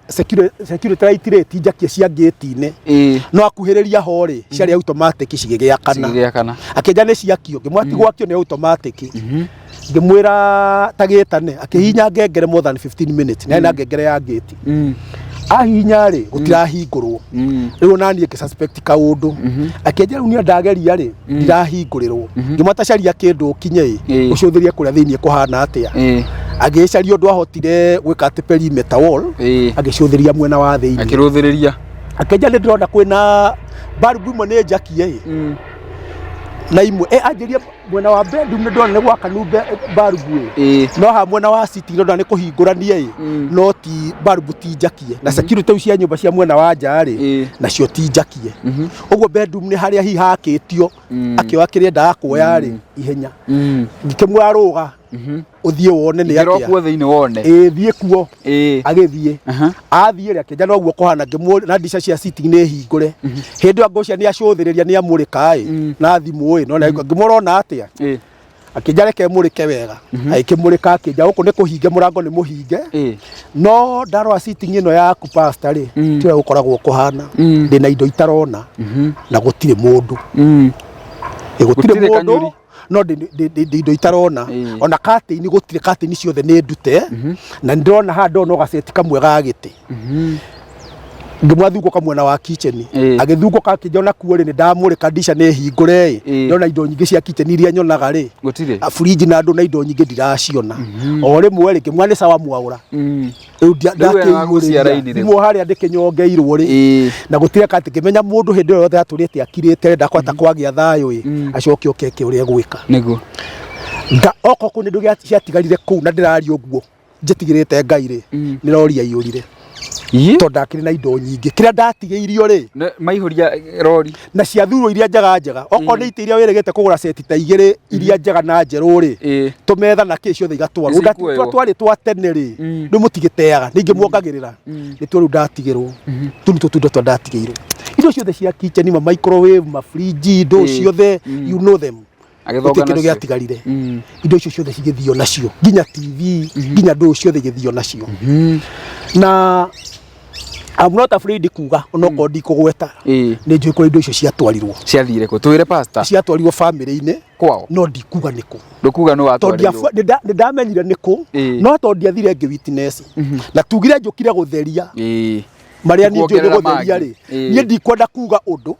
S1: security light rĩ, ti njakie cia gate-inĩ. No akuhĩrĩria ho rĩ, ciarĩ automatic cigĩgĩakana.
S2: Cigĩgĩakana.
S1: Akĩnjĩra nĩ ciakio, ngĩmwĩra ti gwakio nĩ automatic. Ngĩmwĩra ta gĩtane, akĩhihinya ngengere more than 15 minutes, na na ngengere ya gate. Ahihinya rĩ, gũtirahingũrwo. Rĩu ona niĩ ngĩ suspect kaũndũ. Akĩnjĩra rĩu niĩ ndageria rĩ, ndirahingũrĩrwo. Ngĩmwĩra ta caria kĩndũ ũkinye ĩ, ũcũthĩrie kũrĩa thĩiniĩ kũhana atĩa. Agĩcaria ũndũ ahotire gwĩka atĩ perimeter wall, agĩcũthĩria mwena wa thĩiniĩ.
S2: Akĩrũthĩrĩria.
S1: Akĩnjĩra nĩ ndĩrona kwĩna bulb imwe nĩ njakie ĩ. Na imwe, anjĩrie mwena wa bedroom nĩ ndĩrona nĩ gwakanu bulb ĩ. No haha mwena wa sitting ndĩrona nĩ kũhingũrania ĩ, no ti bulb ti njakie. Na security cia nyũmba cia mwena wa nja rĩ, nacio ti njakie. Ũguo bedroom nĩ harĩa hihi hakĩtio, akĩoya kĩrĩa endaga kuoya rĩ, ihenya. Ngĩkĩmwĩra rũga, ũthiĩ wone nĩ
S2: Ingĩra
S1: atĩa.
S2: kuo thĩinĩ wone.
S1: Ĩĩ, thiĩ kuo. Agĩthiĩ. Athiĩ rĩ, akĩnja noguo kũhana, ngĩmũria na ndica cia sitting nĩ hingũre. Hĩndĩ ĩyo ngũcia nĩ acũthĩrĩria nĩ amũrĩka ĩ, na thimũ ĩ, no ngĩmũra ona atĩa. Akĩnja reke mũrĩke wega. Agĩkĩmũrĩka akĩnja gũkũ nĩ kũhinge, mũrango nĩ mũhinge. No ndarora sitting ĩno yaku pastor rĩ, ti ũrĩa gũkoragwo kũhana. Ndĩna indo itarona na gũtirĩ mũndũ. Gũtirĩ
S2: Gũtirĩ
S1: mũndũ.
S2: kanyũri.
S1: No ndĩ indo itarona. Ona curtain gũtirĩ, curtain ciothe nĩ ndute. Na ndĩrona haha ndona gaceti kamwe ga gĩtĩ. Ngĩmwathungũka mwena wa kitchen. Agĩthungũka akĩnja ona kuo rĩ, nĩ ndamũrĩka ndica nĩ hingũre ĩ. Ndona indo nyingĩ cia kitchen iria nyonaga rĩ.
S2: Gũtirĩ.
S1: Fridge na andũ na indo nyingĩ ndiraciona. O rĩmwe rĩ, ngĩmwĩra nĩ sawa mwaũra. Rĩu
S2: Rĩu we wagucia
S1: ndakĩiyũrĩria.
S2: raini rĩu.
S1: Thimũ harĩa ndĩkĩnyongeirwo rĩ. Na gũtirĩ atĩ ngĩmenya mũndũ hĩndĩ ĩyo yothe atũrĩte akirĩte ndakwata kwagĩa thayũ ĩ, acoke oke eke ũrĩa egwĩka.
S2: Nĩguo.
S1: Okorwo kwĩ indo ciatigarire kũu na ndĩraria ũguo njĩtigĩrĩte Ngai rĩ, nĩ rori yaiyũrire. Tondũ ndakĩrĩ na indo nyingĩ. Kĩrĩa ndatigĩirio rĩ,
S2: Maihũria rori.
S1: Na ciathurwo iria njega njega. Okorwo nĩ itĩ iria wĩrĩgĩte kũgũra seti ta igĩrĩ iria njega na njerũ rĩ, tũmetha na kĩ ciothe igatwarwo.
S2: Ici
S1: Rĩu
S2: ikuoywo.
S1: twarĩ twa tene rĩ, rĩu mũtigĩteaga, ningĩ muongagĩrĩra. Nĩ tuo rĩu ndatigĩrwo. Tũu nĩtuo tũindo twa ndatigĩirwo. Indo ciothe cia kitchen, ma microwave, ma fridge, indo ciothe, you know them.
S2: Agĩthonga
S1: Gũtirĩ kĩndũ
S2: nacio.
S1: gĩatigarire. Indo icio ciothe cigĩthio nacio, nginya TV, nginya ndũ ciothe igĩthio nacio. Na I'm not afraid kuga onokorwo ndikũgweta, nĩ njũĩ kũrĩa indo icio ciatwarirwo.
S2: Ciathire kũ? Twĩre pastor.
S1: Ciatwarirwo family-inĩ.
S2: Kwao.
S1: No ndikuga nĩ kũ.
S2: Ndũkuga nĩ
S1: Tondũ
S2: watwarirwo.
S1: nĩ ndamenyire nĩ kũ, no tondũ ndiathire ngĩ witness. Na tugire njũkire gũtheria. Marĩa niĩ njũĩ nĩ
S2: Kuongerera
S1: gũtheria
S2: mangĩ.
S1: rĩ, niĩ ndikwenda kuga ũndũ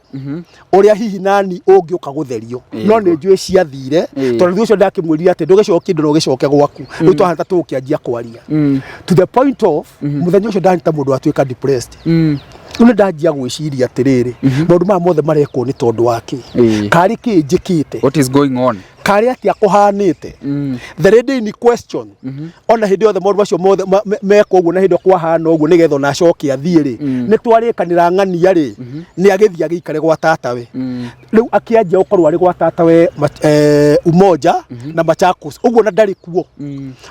S1: ũrĩa hihi nani ũngĩũka gũtherio. No nĩ njũĩ ciathire, tondũ thutha ũcio ndakĩmwĩrire atĩ ndũgĩcokie indo na ũgĩcoke gwaku. Rĩu twahana ta tũgũkĩanjia kwaria. To the point of, mũthenya ũcio ndahana ta mũndũ watuĩka depressed. Rĩu nĩ ndanjia gwĩciria atĩrĩrĩ, maũndũ maya mothe marekwo nĩ tondũ wa kĩ? Karĩ kĩ njĩkĩte?
S2: What is going on?
S1: Karĩ atĩa kũhanĩte? The lady in question, ona hĩndĩ yothe maũndũ macio mothe mekwo ũguo na hĩndĩ ĩyo kwahana ũguo nĩgetha ona acoke athiĩ rĩ, nĩ twarĩkanĩra ng'ania rĩ, nĩ agĩthiĩ agĩikare gwa tatawe. Rĩu akĩanjia gũkorwo arĩ gwa tatawe Umoja na Machakos, ũguo na ndarĩ kuo.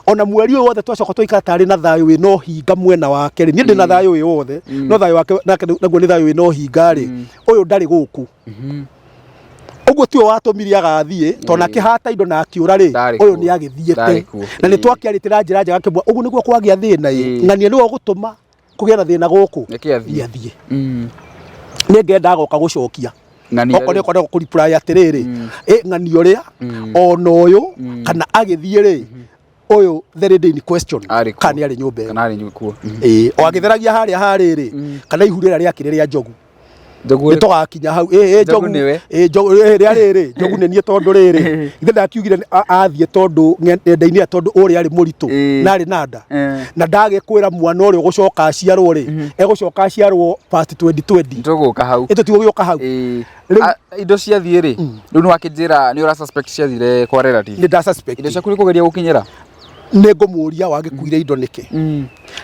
S1: Ona mweri ũyũ wothe twacoka twaikara tarĩ na thayũ wĩna ũhinga mwena wake rĩ, niĩ ndĩ na thayũ wĩ wothe, no thayũ wake nake naguo nĩ thayũ wĩna ũhinga rĩ, ũyũ ndarĩ gũkũ. Ũguo tiwe watũmire agathiĩ, tondũ akĩhata indo na akĩũra rĩ,
S2: Ndarĩ
S1: ũyũ
S2: kuo.
S1: nĩ agĩthiĩte.
S2: Ndarĩ kuo.
S1: Na nĩ twakĩarĩte na njĩra njega akĩmwĩra ũguo nĩguo kwagĩa thĩna ĩ, Ng'ania nĩwe ũgũtũma kũgĩe na thĩna gũkũ.
S2: Nĩkĩ athiĩ?
S1: Nĩ athiĩ. Nĩ ngenda agoka gũcokia.
S2: Ng'ania
S1: Okorwo
S2: rĩ.
S1: nĩ kwenda kũreply atĩrĩrĩ, ĩ ng'ania ũrĩa ona ũyũ kana agĩthiĩ rĩ, ũyũ the lady in question
S2: Arĩ kuo.
S1: kana nĩ arĩ nyũmba ĩyo.
S2: Kana arĩ kuo.
S1: Ĩĩ, o agĩtheragia harĩa harĩrĩ, kana ihu rĩrĩa rĩakĩrĩ rĩa njogu.
S2: Njogu
S1: Nĩ tũgakinya hau. Ĩ, ĩ,
S2: Njogu
S1: njogu
S2: nĩwe.
S1: Ĩ, njogu ĩ, rĩa rĩrĩ, njogu nĩ niĩ tondũ rĩrĩ, ithe ndakiugire athiĩ tondũ nenda-inĩ ĩyo tondũ ũrĩa arĩ mũritũ na arĩ na nda. Na ndagĩkwĩra mwana ũrĩa ũgũcoka aciarwo rĩ, egũcoka aciarwo past 2020.
S2: Tũgũka hau.
S1: Ĩ, tũtigũgĩũka hau. Rĩu-
S2: Indo ciathiĩ rĩ, rĩu nĩ wakĩnjĩra nĩ ũra suspect ciathire kwa relative.
S1: Nĩ nda suspect.
S2: Indo ciaku nĩ kũgeria gũkinyĩra.
S1: Nĩ ngũmũria wagĩkuire indo nĩkĩ.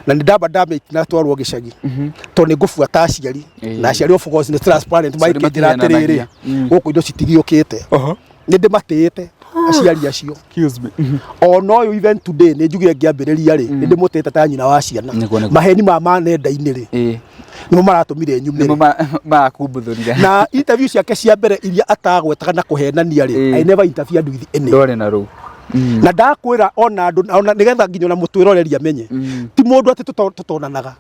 S1: Na nĩ ndamba ndamĩti na twarwo gĩcagi, tondũ nĩ ngũbuata aciari. Na aciari of course nĩ transparent,
S2: Aciari
S1: maikĩnjĩra atĩrĩrĩ,
S2: matihenanagia.
S1: Gũkũ indo citigiũkĩte. Nĩ ndĩmatĩĩte aciari acio.
S2: Excuse me.
S1: Ona ũyũ even today nĩ njugire ngĩambĩrĩria rĩ, nĩ ndĩmũtĩĩte ta nyina wa ciana.
S2: Nĩguo, nĩguo.
S1: Maheni ma nenda-inĩ rĩ, nĩmo maratũmire nyumĩre.
S2: Nĩmo marakumbuthũrire.
S1: Na interview ciake cia mbere iria atagwetaga na kũhenania rĩ, I never interfered with any.
S2: Ndwarĩ na rũu.
S1: Na ndakwĩra ona andũ ona nĩgetha nginya ona mũtwĩroreri amenye, ti mũndũ atĩ tũtonanaga.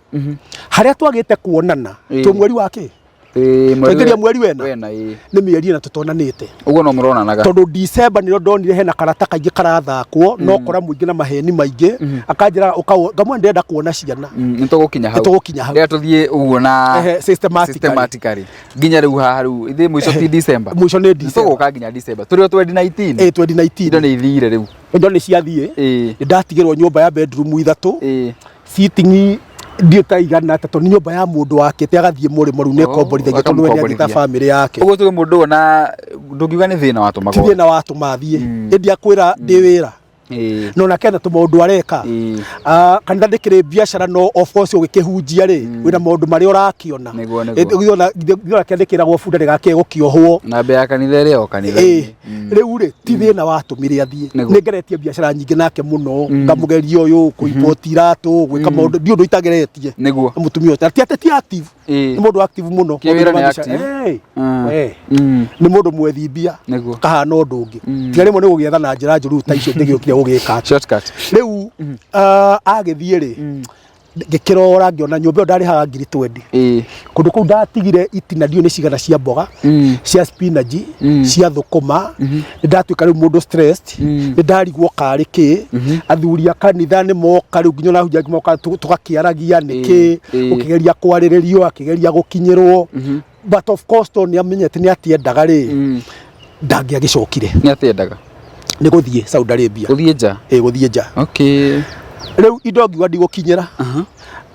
S1: Harĩa twagĩte kuonana, twĩ mweri wa kĩ? Twaingĩria mweri wena?
S2: Wena, ĩĩ.
S1: Nĩ mĩeri ĩna tũtonanĩte.
S2: Ũguo no mũronanaga.
S1: Tondũ December nĩrĩo ndonire hena karata kaingĩ karathakwo, no kora mũingĩ na maheni maingĩ, akanjĩra ũka ngamwĩra ndĩrenda kuona ciana.
S2: Nĩ tũgũkinya hau.
S1: Nĩ tũgũkinya hau.
S2: Rĩrĩa tũthiĩ ũguo na
S1: Ehe, systematically.
S2: systematically. Nginya rĩu haha rĩu ithuĩ mũico ti December.
S1: Mũico nĩ December.
S2: Tũgũka nginya December. Tũrĩ o 2019.
S1: Ĩĩ, 2019.
S2: Indo nĩ ithire rĩu.
S1: Indo nĩ ciathiĩ. Nĩ ndatigĩrwo nyũmba ya bedroom ithatũ. Sitting ndiũ ta igana atĩ tondũ nĩ nyũmba ya mũndũ wakĩte agathiĩ mũrĩmo rĩu nĩ komborithia tondũ we nĩ athiĩte famĩlĩ yake.
S2: Ũguo tuge mũndũ ũyũ na ndũngiuga nĩ thĩna watũmaga.
S1: Ti thĩna watũma athiĩ. Ĩndĩ akwĩra ndĩ wĩra. No nake ena tũmaũndũ areka. Kanitha ndĩkĩrĩ biacara, no of course ũgĩkĩhunjia rĩ, wĩna maũndũ marĩa ũrakĩona.
S2: Nĩguo, nĩguo.
S1: Githĩ kĩandĩkĩragwo bunda ndĩgakĩe gũkĩohwo.
S2: Na mbere ya kanitha ĩrĩ o kanitha-inĩ.
S1: Rĩu rĩ, ti thĩna watũmire athiĩ. Nĩ ngeretie biacara nyingĩ nake mũno, ngamũgeria ũyũ, kũimport iratũ, gwĩka maũndũ, ndiũ ũndũ itageretie. Na mũtumia ũcio, ti atĩ ti active. Nĩ mũndũ active mũno.
S2: Kĩwĩra nĩ active.
S1: Nĩ mũndũ mwethi mbia. Kahana ũndũ ũngĩ. Tiga rĩmwe nĩ gũgĩetha na njĩra njũru ta icio ndĩgĩũkire gũgĩka atĩ.
S2: Shortcut.
S1: Rĩu agĩthiĩ rĩ, ngĩkĩrora ngĩona nyũmba ĩyo ndarĩhaga ngiri 20. Kũndũ kũu ndatigire itina ndiũ nĩ cigana cia mboga, cia spinach, cia thũkũma. Nĩ ndatuĩka rĩu mũndũ stressed, nĩ ndarigwo karĩ kĩ. Athuri a kanitha nĩ moka rĩu nginya ona ahunjia angĩ moka tũgakĩaragia nĩ kĩ, ũkĩgeria kwarĩrĩrio, akĩgeria gũkinyĩrwo. But of course tondũ nĩ amenyete nĩ atiendaga rĩ, ndangĩagĩcokire.
S2: Nĩ atiendaga.
S1: Nĩ gũthiĩ Saudi Arabia.
S2: Gũthiĩ nja.
S1: Ĩ, gũthiĩ nja. Rĩu indo ngiuga ndigũkinyĩra.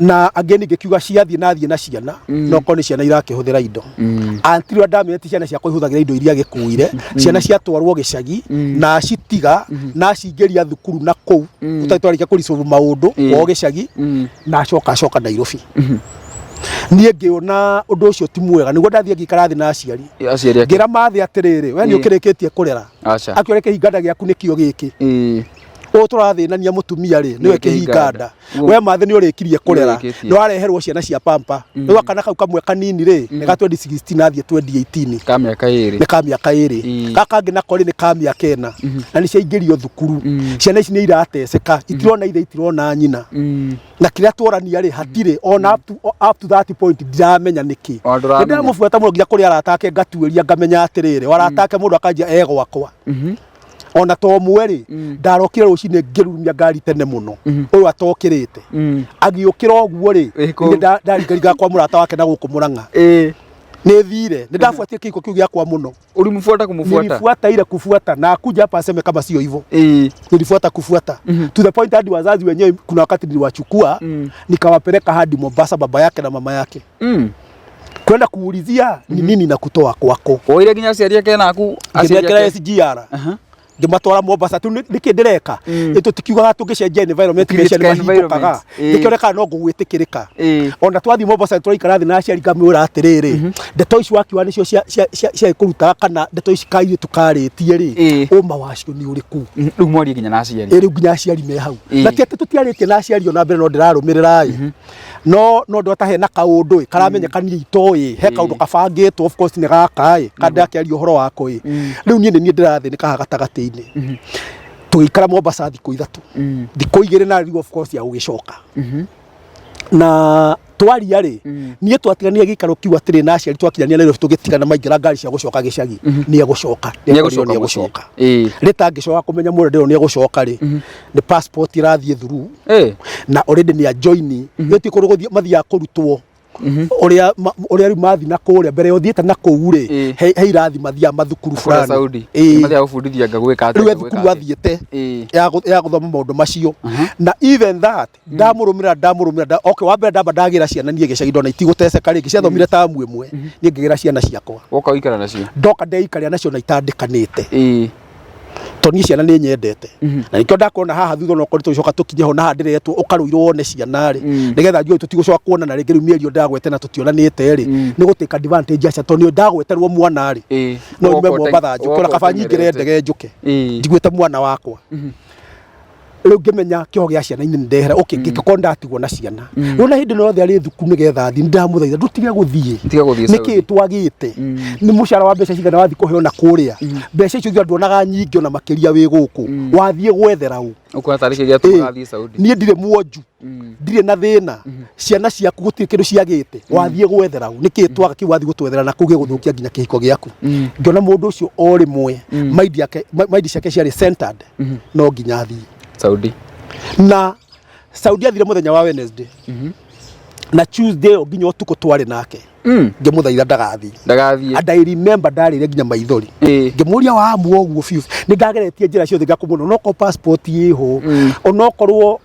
S1: Na angĩ ngĩkiuga ciathiĩ na thiĩ na ciana, no korwo nĩ ciana irakĩhũthĩra indo. Until ũrĩa ndamenyete ti ciana ciakwa ihũthagĩra indo iria agĩkuire, ciana ciatwarwo gĩcagi, na acitiga, na acingĩria thukuru na kũu, tũtarĩ twarĩkia kũ resolve maũndũ kwao gĩcagi, na acoka acoka Nairobi. Niĩ ngĩona ũndũ ũcio ti mwega, nĩguo ndathiĩ ngĩikara thĩ na aciari.
S2: Aciari ake.
S1: Ngĩra mathĩ atĩrĩrĩ, we nĩ ũkĩrĩkĩtie kũrera.
S2: Aca.
S1: Akĩore kĩhinganda gĩaku nĩkĩo gĩkĩ. Ũũ tũrathĩnania mũtumia rĩ, nĩwe kĩhinganda. We mathĩ nĩ ũrĩkirie kũrera.
S2: Nĩũrĩkĩtie.
S1: Nĩ wareherwo ciana cia pampa. Rĩu akana kau kamwe kanini rĩ, nĩ ga 2016 athiĩ 2018.
S2: Ka mĩaka ĩrĩ.
S1: Nĩ ka mĩaka ĩrĩ. Gaka kangĩ nako rĩ nĩ ka mĩaka ĩna. Na nĩ ciaingĩrio thukuru. Ciana ici nĩ irateceka, itirona ithe, itirona nyina. Na kĩrĩa tworania rĩ hatirĩ ona up to that point ndiramenya nĩkĩ.
S2: Ona ndũramenya.
S1: Nĩ ndĩramũbuata mũno nginya kũrĩ arata ake ngatuĩria ngamenya atĩrĩrĩ, arata ake mũndũ akanjia e gwakwa. Ona to ũmwe rĩ, ndarokire rũcinĩ ngĩrurumia ngari tene mũno, ũyũ atokĩrĩte. Agĩũkĩra ũguo rĩ,
S2: Ĩ kũu.
S1: nĩ ndaringaringaga kwa mũrata wake na gũkũ Mũrang'a. Nĩ thire, nĩ ndabuatire kĩhiko kĩu gĩakwa mũno.
S2: Ulimfuata kumfuata?
S1: Nilifuata ile kufuata na akuja hapa aseme kama sio hivyo. Nilifuata kufuata. To the point hadi wazazi wenyewe kuna wakati niliwachukua, nikawapeleka hadi Mombasa, baba yake na mama yake. Kwenda kuulizia ni nini na kutoa kwako.
S2: Woire nginya aciari ake naku aciari
S1: Ngĩmekĩra
S2: ake.
S1: SGR. Ngĩmatwara Mombasa tu nĩkĩ ndĩreka? Ĩ tũtikiugaga tũngĩcenjia environment
S2: Create
S1: meciria
S2: ka
S1: nĩ mahingũkaga.
S2: environment. Ĩĩ.
S1: Nĩkĩonekaga no ngũgwĩtĩkĩrĩka.
S2: Ĩĩ.
S1: Ona twathiĩ Mombasa tũraikara thĩ na aciari ngamwĩra atĩrĩrĩ, ndeto ici wakiuga nĩcio ciagĩkũrutaga kana ndeto ici kairĩtu karĩtie rĩ,
S2: Ĩĩ.
S1: ũma wacio nĩ ũrĩkũ?
S2: Rĩu mwarie nginya na aciari.
S1: Ĩ rĩu nginya aciari me hau.
S2: Ĩĩ.
S1: Na ti atĩ tũtiarĩtie na aciari ona mbere no ndĩrarũmĩrĩra ĩ. No ndota hena kaũndũ ĩ karamenyeka niĩ itoĩ, he kaũndũ kabangĩtwo, of course nĩ gaka ĩ kandakĩaria ũhoro wako ĩ. Rĩu niĩ nĩ niĩ ndĩrathĩnĩka haha gatagatĩ-inĩ. Tũgĩikara Mombasa thikũ 3, thikũ 2 na rĩu of course ya gũgĩcoka. Na twaria rĩ, niĩ twatiganire gĩikaro kiu atĩrĩ na aciari, twakinyania Nairobi tũgĩtigana, maingĩra ngari cia gũcoka gĩcagi, nĩ egũcoka.
S2: Nĩ
S1: nĩ
S2: egũcoka mũciĩ.
S1: Egũcoka.
S2: Ĩĩ.
S1: Rĩtangĩcoka kũmenya mũndũ ndĩrwo nĩ egũcoka rĩ, nĩ passport irathiĩ through
S2: Ĩĩ.
S1: na already nĩ ajoini. Ĩyo ti kũndũ gũthiĩ mathiaga kũrutwo ũrĩa ũrĩa rĩu mathiĩ na kũrĩa mbere ũthiĩte na kũu rĩ, he irathi mathiaga mathukuru
S2: Kũrĩa
S1: fulani.
S2: Saudi.
S1: Ĩĩ.
S2: Mathiaga gũbundithia anga gwĩka atĩa,
S1: Rĩu e
S2: anga gwĩka
S1: thukuru
S2: atĩa.
S1: athiĩte
S2: Ĩĩ.
S1: ya gũthoma maũndũ macio. Na even that ndamũrũmĩrĩra ndamũrũmĩrĩra okay, wa mbere ndamba ndagĩra ciana niĩ gĩcagi, ndona itigũteceka rĩngĩ, ciathomire tamu ĩmwe, niĩ ngĩgĩra ciana ciakwa.
S2: Woka ũikara nacio.
S1: Ndoka ndeikarĩa nacio na itandĩkanĩte,
S2: Ĩĩ.
S1: tondũ niĩ ciana nĩ nyendete, na nĩkĩo ndakuona haha thutha, onokorwo tũgĩcoka tũkinye ho na haha ndĩretwo ũkarũirwo wone ciana rĩ, nĩgetha njuge tũtigũcoka kuonana rĩngĩ. Rĩu mĩeri ĩyo ndagwete na tũtionanĩte rĩ, nĩ gũtake advantage acia, tondũ nĩ ndagweterwo mwana rĩ, no nyume
S2: Ũgoka
S1: Mombatha njũke, ona
S2: ũgoka
S1: kaba nyingĩre
S2: ũteng'erete.
S1: ndege njũke
S2: Ĩĩ.
S1: njiguĩte mwana wakwa. Rĩu ngĩmenya kĩoho gĩa ciana inĩ ndehera, okay, ngĩkorwo ndatigwo na ciana rĩu, na hĩndĩ ĩno yothe arĩ thukuru nĩgetha athiĩ, nĩndamũthaitha ndũtige gũthiĩ.
S2: Tiga gũthiĩ
S1: Nĩkĩ
S2: Saudi.
S1: twagĩte? Nĩ mũcara wa mbeca cigana wathiĩ kũheo na kũrĩa? Mbeca icio ithuĩ nduonaga nyingĩ ona makĩria wĩ gũkũ, wathiĩ gwethera ũ?
S2: Ũkuona tarĩ kĩ gĩatũmaga athiĩ Saudi?
S1: Niĩ ndirĩ mwonju, ndirĩ na thĩna, ciana ciaku gũtirĩ kĩndũ ciagĩte, wathiĩ gwethera ũ? Nĩkĩ twaga kĩu wathiĩ gũtwethera na kũu gĩgũthũkia nginya kĩhiko gĩaku? Ngĩona mũndũ ũcio o rĩmwe mind yake, mind ciake ciarĩ centered no nginya athiĩ
S2: Saudi.
S1: Na Saudi athire mũthenya wa Wednesday, na Tuesday ĩyo nginya ũtukũ twarĩ nake, ngĩmũthaitha ndagathiĩ.
S2: Ndagathiĩ.
S1: And I remember ndarĩire nginya maithori, ngĩmũria waamua ũguo biũ, nĩ ndageretie njĩra ciothe ngakũmũno, no korwo passport ĩho, onokorwo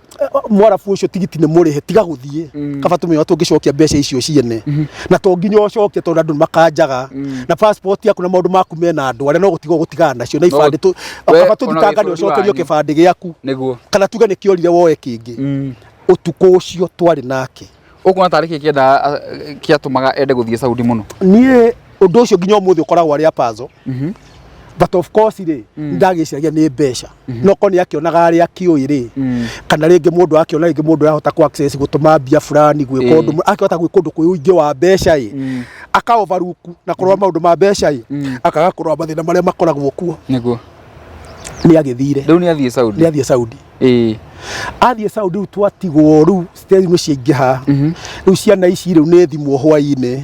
S1: mwarabu ũcio tigiti nĩ mũrĩhe, tiga gũthiĩ, kaba tũmenye tũngĩcokia mbeca icio ciene, na to nginya ũcokie tondũ andũ nĩ makanjaga na passport yaku na maũndũ maku mena andũ arĩa no gũtiga ũgũtigana nacio na
S2: No
S1: ibandĩ
S2: We,
S1: kaba
S2: ona wĩ
S1: tũthitangane
S2: bũrũri
S1: ũcokerio
S2: wanyu.
S1: kĩbandĩ gĩaku
S2: Nĩguo.
S1: kana tuge nĩ kĩorire woe kĩngĩ. Ũtukũ ũcio twarĩ nake.
S2: Ũkuona tarĩ kĩ kĩenda kĩatũmaga ende gũthiĩ Saudi mũno?
S1: Niĩ ũndũ ũcio nginya ũmũthĩ ũkoragwo arĩ a puzzle, but of course rĩ, ndagĩciragia nĩ mbeca, no korwo nĩ akĩonaga arĩa akĩũĩ rĩ, kana rĩngĩ mũndũ akĩona rĩngĩ mũndũ arahota ku access gũtũma mbia fulani gwĩka ũndũ, akĩhota gwĩka ũndũ kwĩ ũingĩ wa mbeca ĩ, aka overlook na kũrora maũndũ ma mbeca ĩ, akaga kũrora mathĩna marĩa makoragwo kuo.
S2: Nĩguo.
S1: Nĩ agĩthire.
S2: Rĩu nĩ athiĩ Saudi.
S1: Nĩ athiĩ Saudi.
S2: Ĩĩ.
S1: Athiĩ Saudi, rĩu twatigwo, rĩu stage nĩ ciaingĩha, rĩu ciana ici rĩu nĩ thimũ hwainĩ,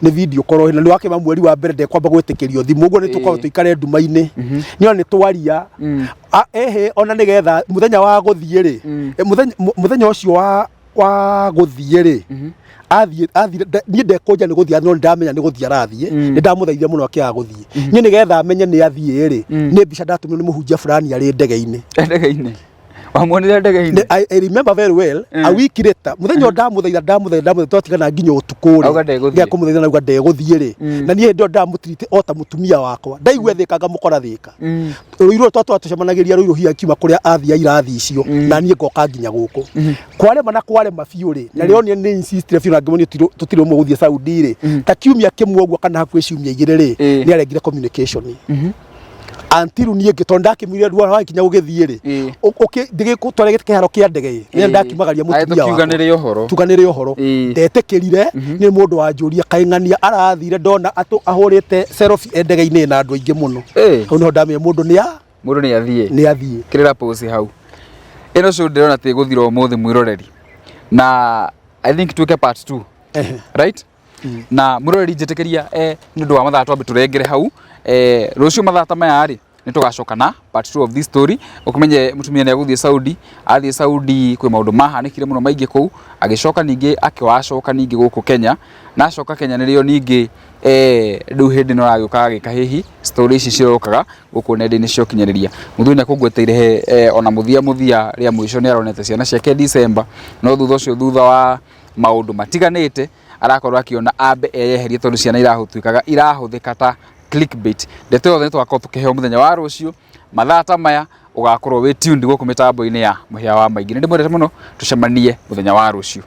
S1: nĩ video call, na nĩ wakĩma mweri wa mbere ndekwamba gwĩtĩkĩrio thimũ, ũguo nĩ tũkorwo tũikare nduma-inĩ, nĩ ona nĩ twaria. Ehe, ona nĩgetha mũthenya wa gũthiĩ rĩ, mũthenya ũcio wa gũthiĩ rĩ, athiĩ athire, niĩ ndekũnja nĩ gũthiĩ, no nĩ ndamenya nĩ gũthiĩ arathiĩ. Nĩ ndamũthaithire mũno akĩaga gũthiĩ. Niĩ nĩgetha amenye nĩ athiĩ rĩ, nĩ mbica ndatũmirwo nĩ mũhunjia fulani arĩ ndege-inĩ.
S2: Ndege-inĩ. Wamuonire ndege-inĩ?
S1: I remember very well, a week later, mũthenya ũyũ ndamũthaitha ndamũthaitha ndamũthaitha, twatigana nginya ũtukũ rĩ,
S2: Auga ndegũthiĩ.
S1: Ngĩkũmũthaitha nauga ndegũthiĩ rĩ, na niĩ hĩndĩ ĩyo ndamũtirite o ta mũtumia wakwa, ndaigua thĩka ngamũkora thĩka. Rũirũ twatwa tũcemanagĩria Rũirũ hihi akiuma kũrĩa athia irathi icio, na niĩ ngoka nginya gũkũ, kwarema na kwarema biũ rĩ, na rĩo nĩ insistire biũ na ngĩmonia tũtirĩ ũmwe gũthiĩ Saudi rĩ, ta kiumia kĩmwe ũguo kana hakuhĩ ciumia 2 rĩ, nĩ arengire communication until niĩ tondũ ndakĩmwire ruo wakinya gũgĩthiĩ rĩ, ndĩgĩkũtware kĩharo kĩa ndege ĩ, nĩ ndakiumagaria
S2: Aye,
S1: mũtumia wakwa.
S2: tũkiuganĩre ũhoro.
S1: Tuganĩre ũhoro. Ndetĩkĩrire nĩ mũndũ wanjũria kaĩ ng'ania arathire, ndona ahũrĩte selfie e ndege-inĩ na andũ aingĩ mũno. Hau niho ndamenye mũndũ nĩ a
S2: Mũndũ nĩ athiĩ.
S1: Nĩ athiĩ.
S2: Kĩrĩra pause hau. Ĩno show ndĩrona ti gũthira ũmũthĩ, mwĩroreri. Na I think twĩke part 2. Right? Na mwĩroreri, njĩtĩkĩria nĩ ũndũ wa mathaa twambe tũrengere hau. Rũciũ mathaa ta maya rĩ, nĩ tũgacoka na part 2 of this story. Ũkĩmenye mũtumia nĩ egũthiĩ Saudi, athiĩ Saudi kwĩ maũndũ mahanĩkire mũno maingĩ kũu, agĩcoka ningĩ akĩwacoka ningĩ gũkũ Kenya, na acoka Kenya nĩrĩo ningĩ rĩu hĩndĩ ĩno aragĩũka agĩka hihi story ici cirokaga gũkũ nenda-inĩ cia ũkinyanĩria. Mũthuri nĩ akũngweteire ona mũthia mũthia rĩa mũico nĩ aronete ciana ciake December, no thutha ũcio, thutha wa maũndũ matiganĩte, arakorwo akĩona ambe eyeherie tondũ ciana irahũtuĩkaga irahũthĩka ta clickbait. Ndeto yothe nĩ tũgakorwo tũkĩheo mũthenya wa rũciũ. Mathaa ta maya ũgakorwo wĩ tuned gũkũ mĩtambo-inĩ ya Mũhĩa wa Maingĩ. Nĩ ndĩmwendete mũno, tũcemanie mũthenya wa rũciũ.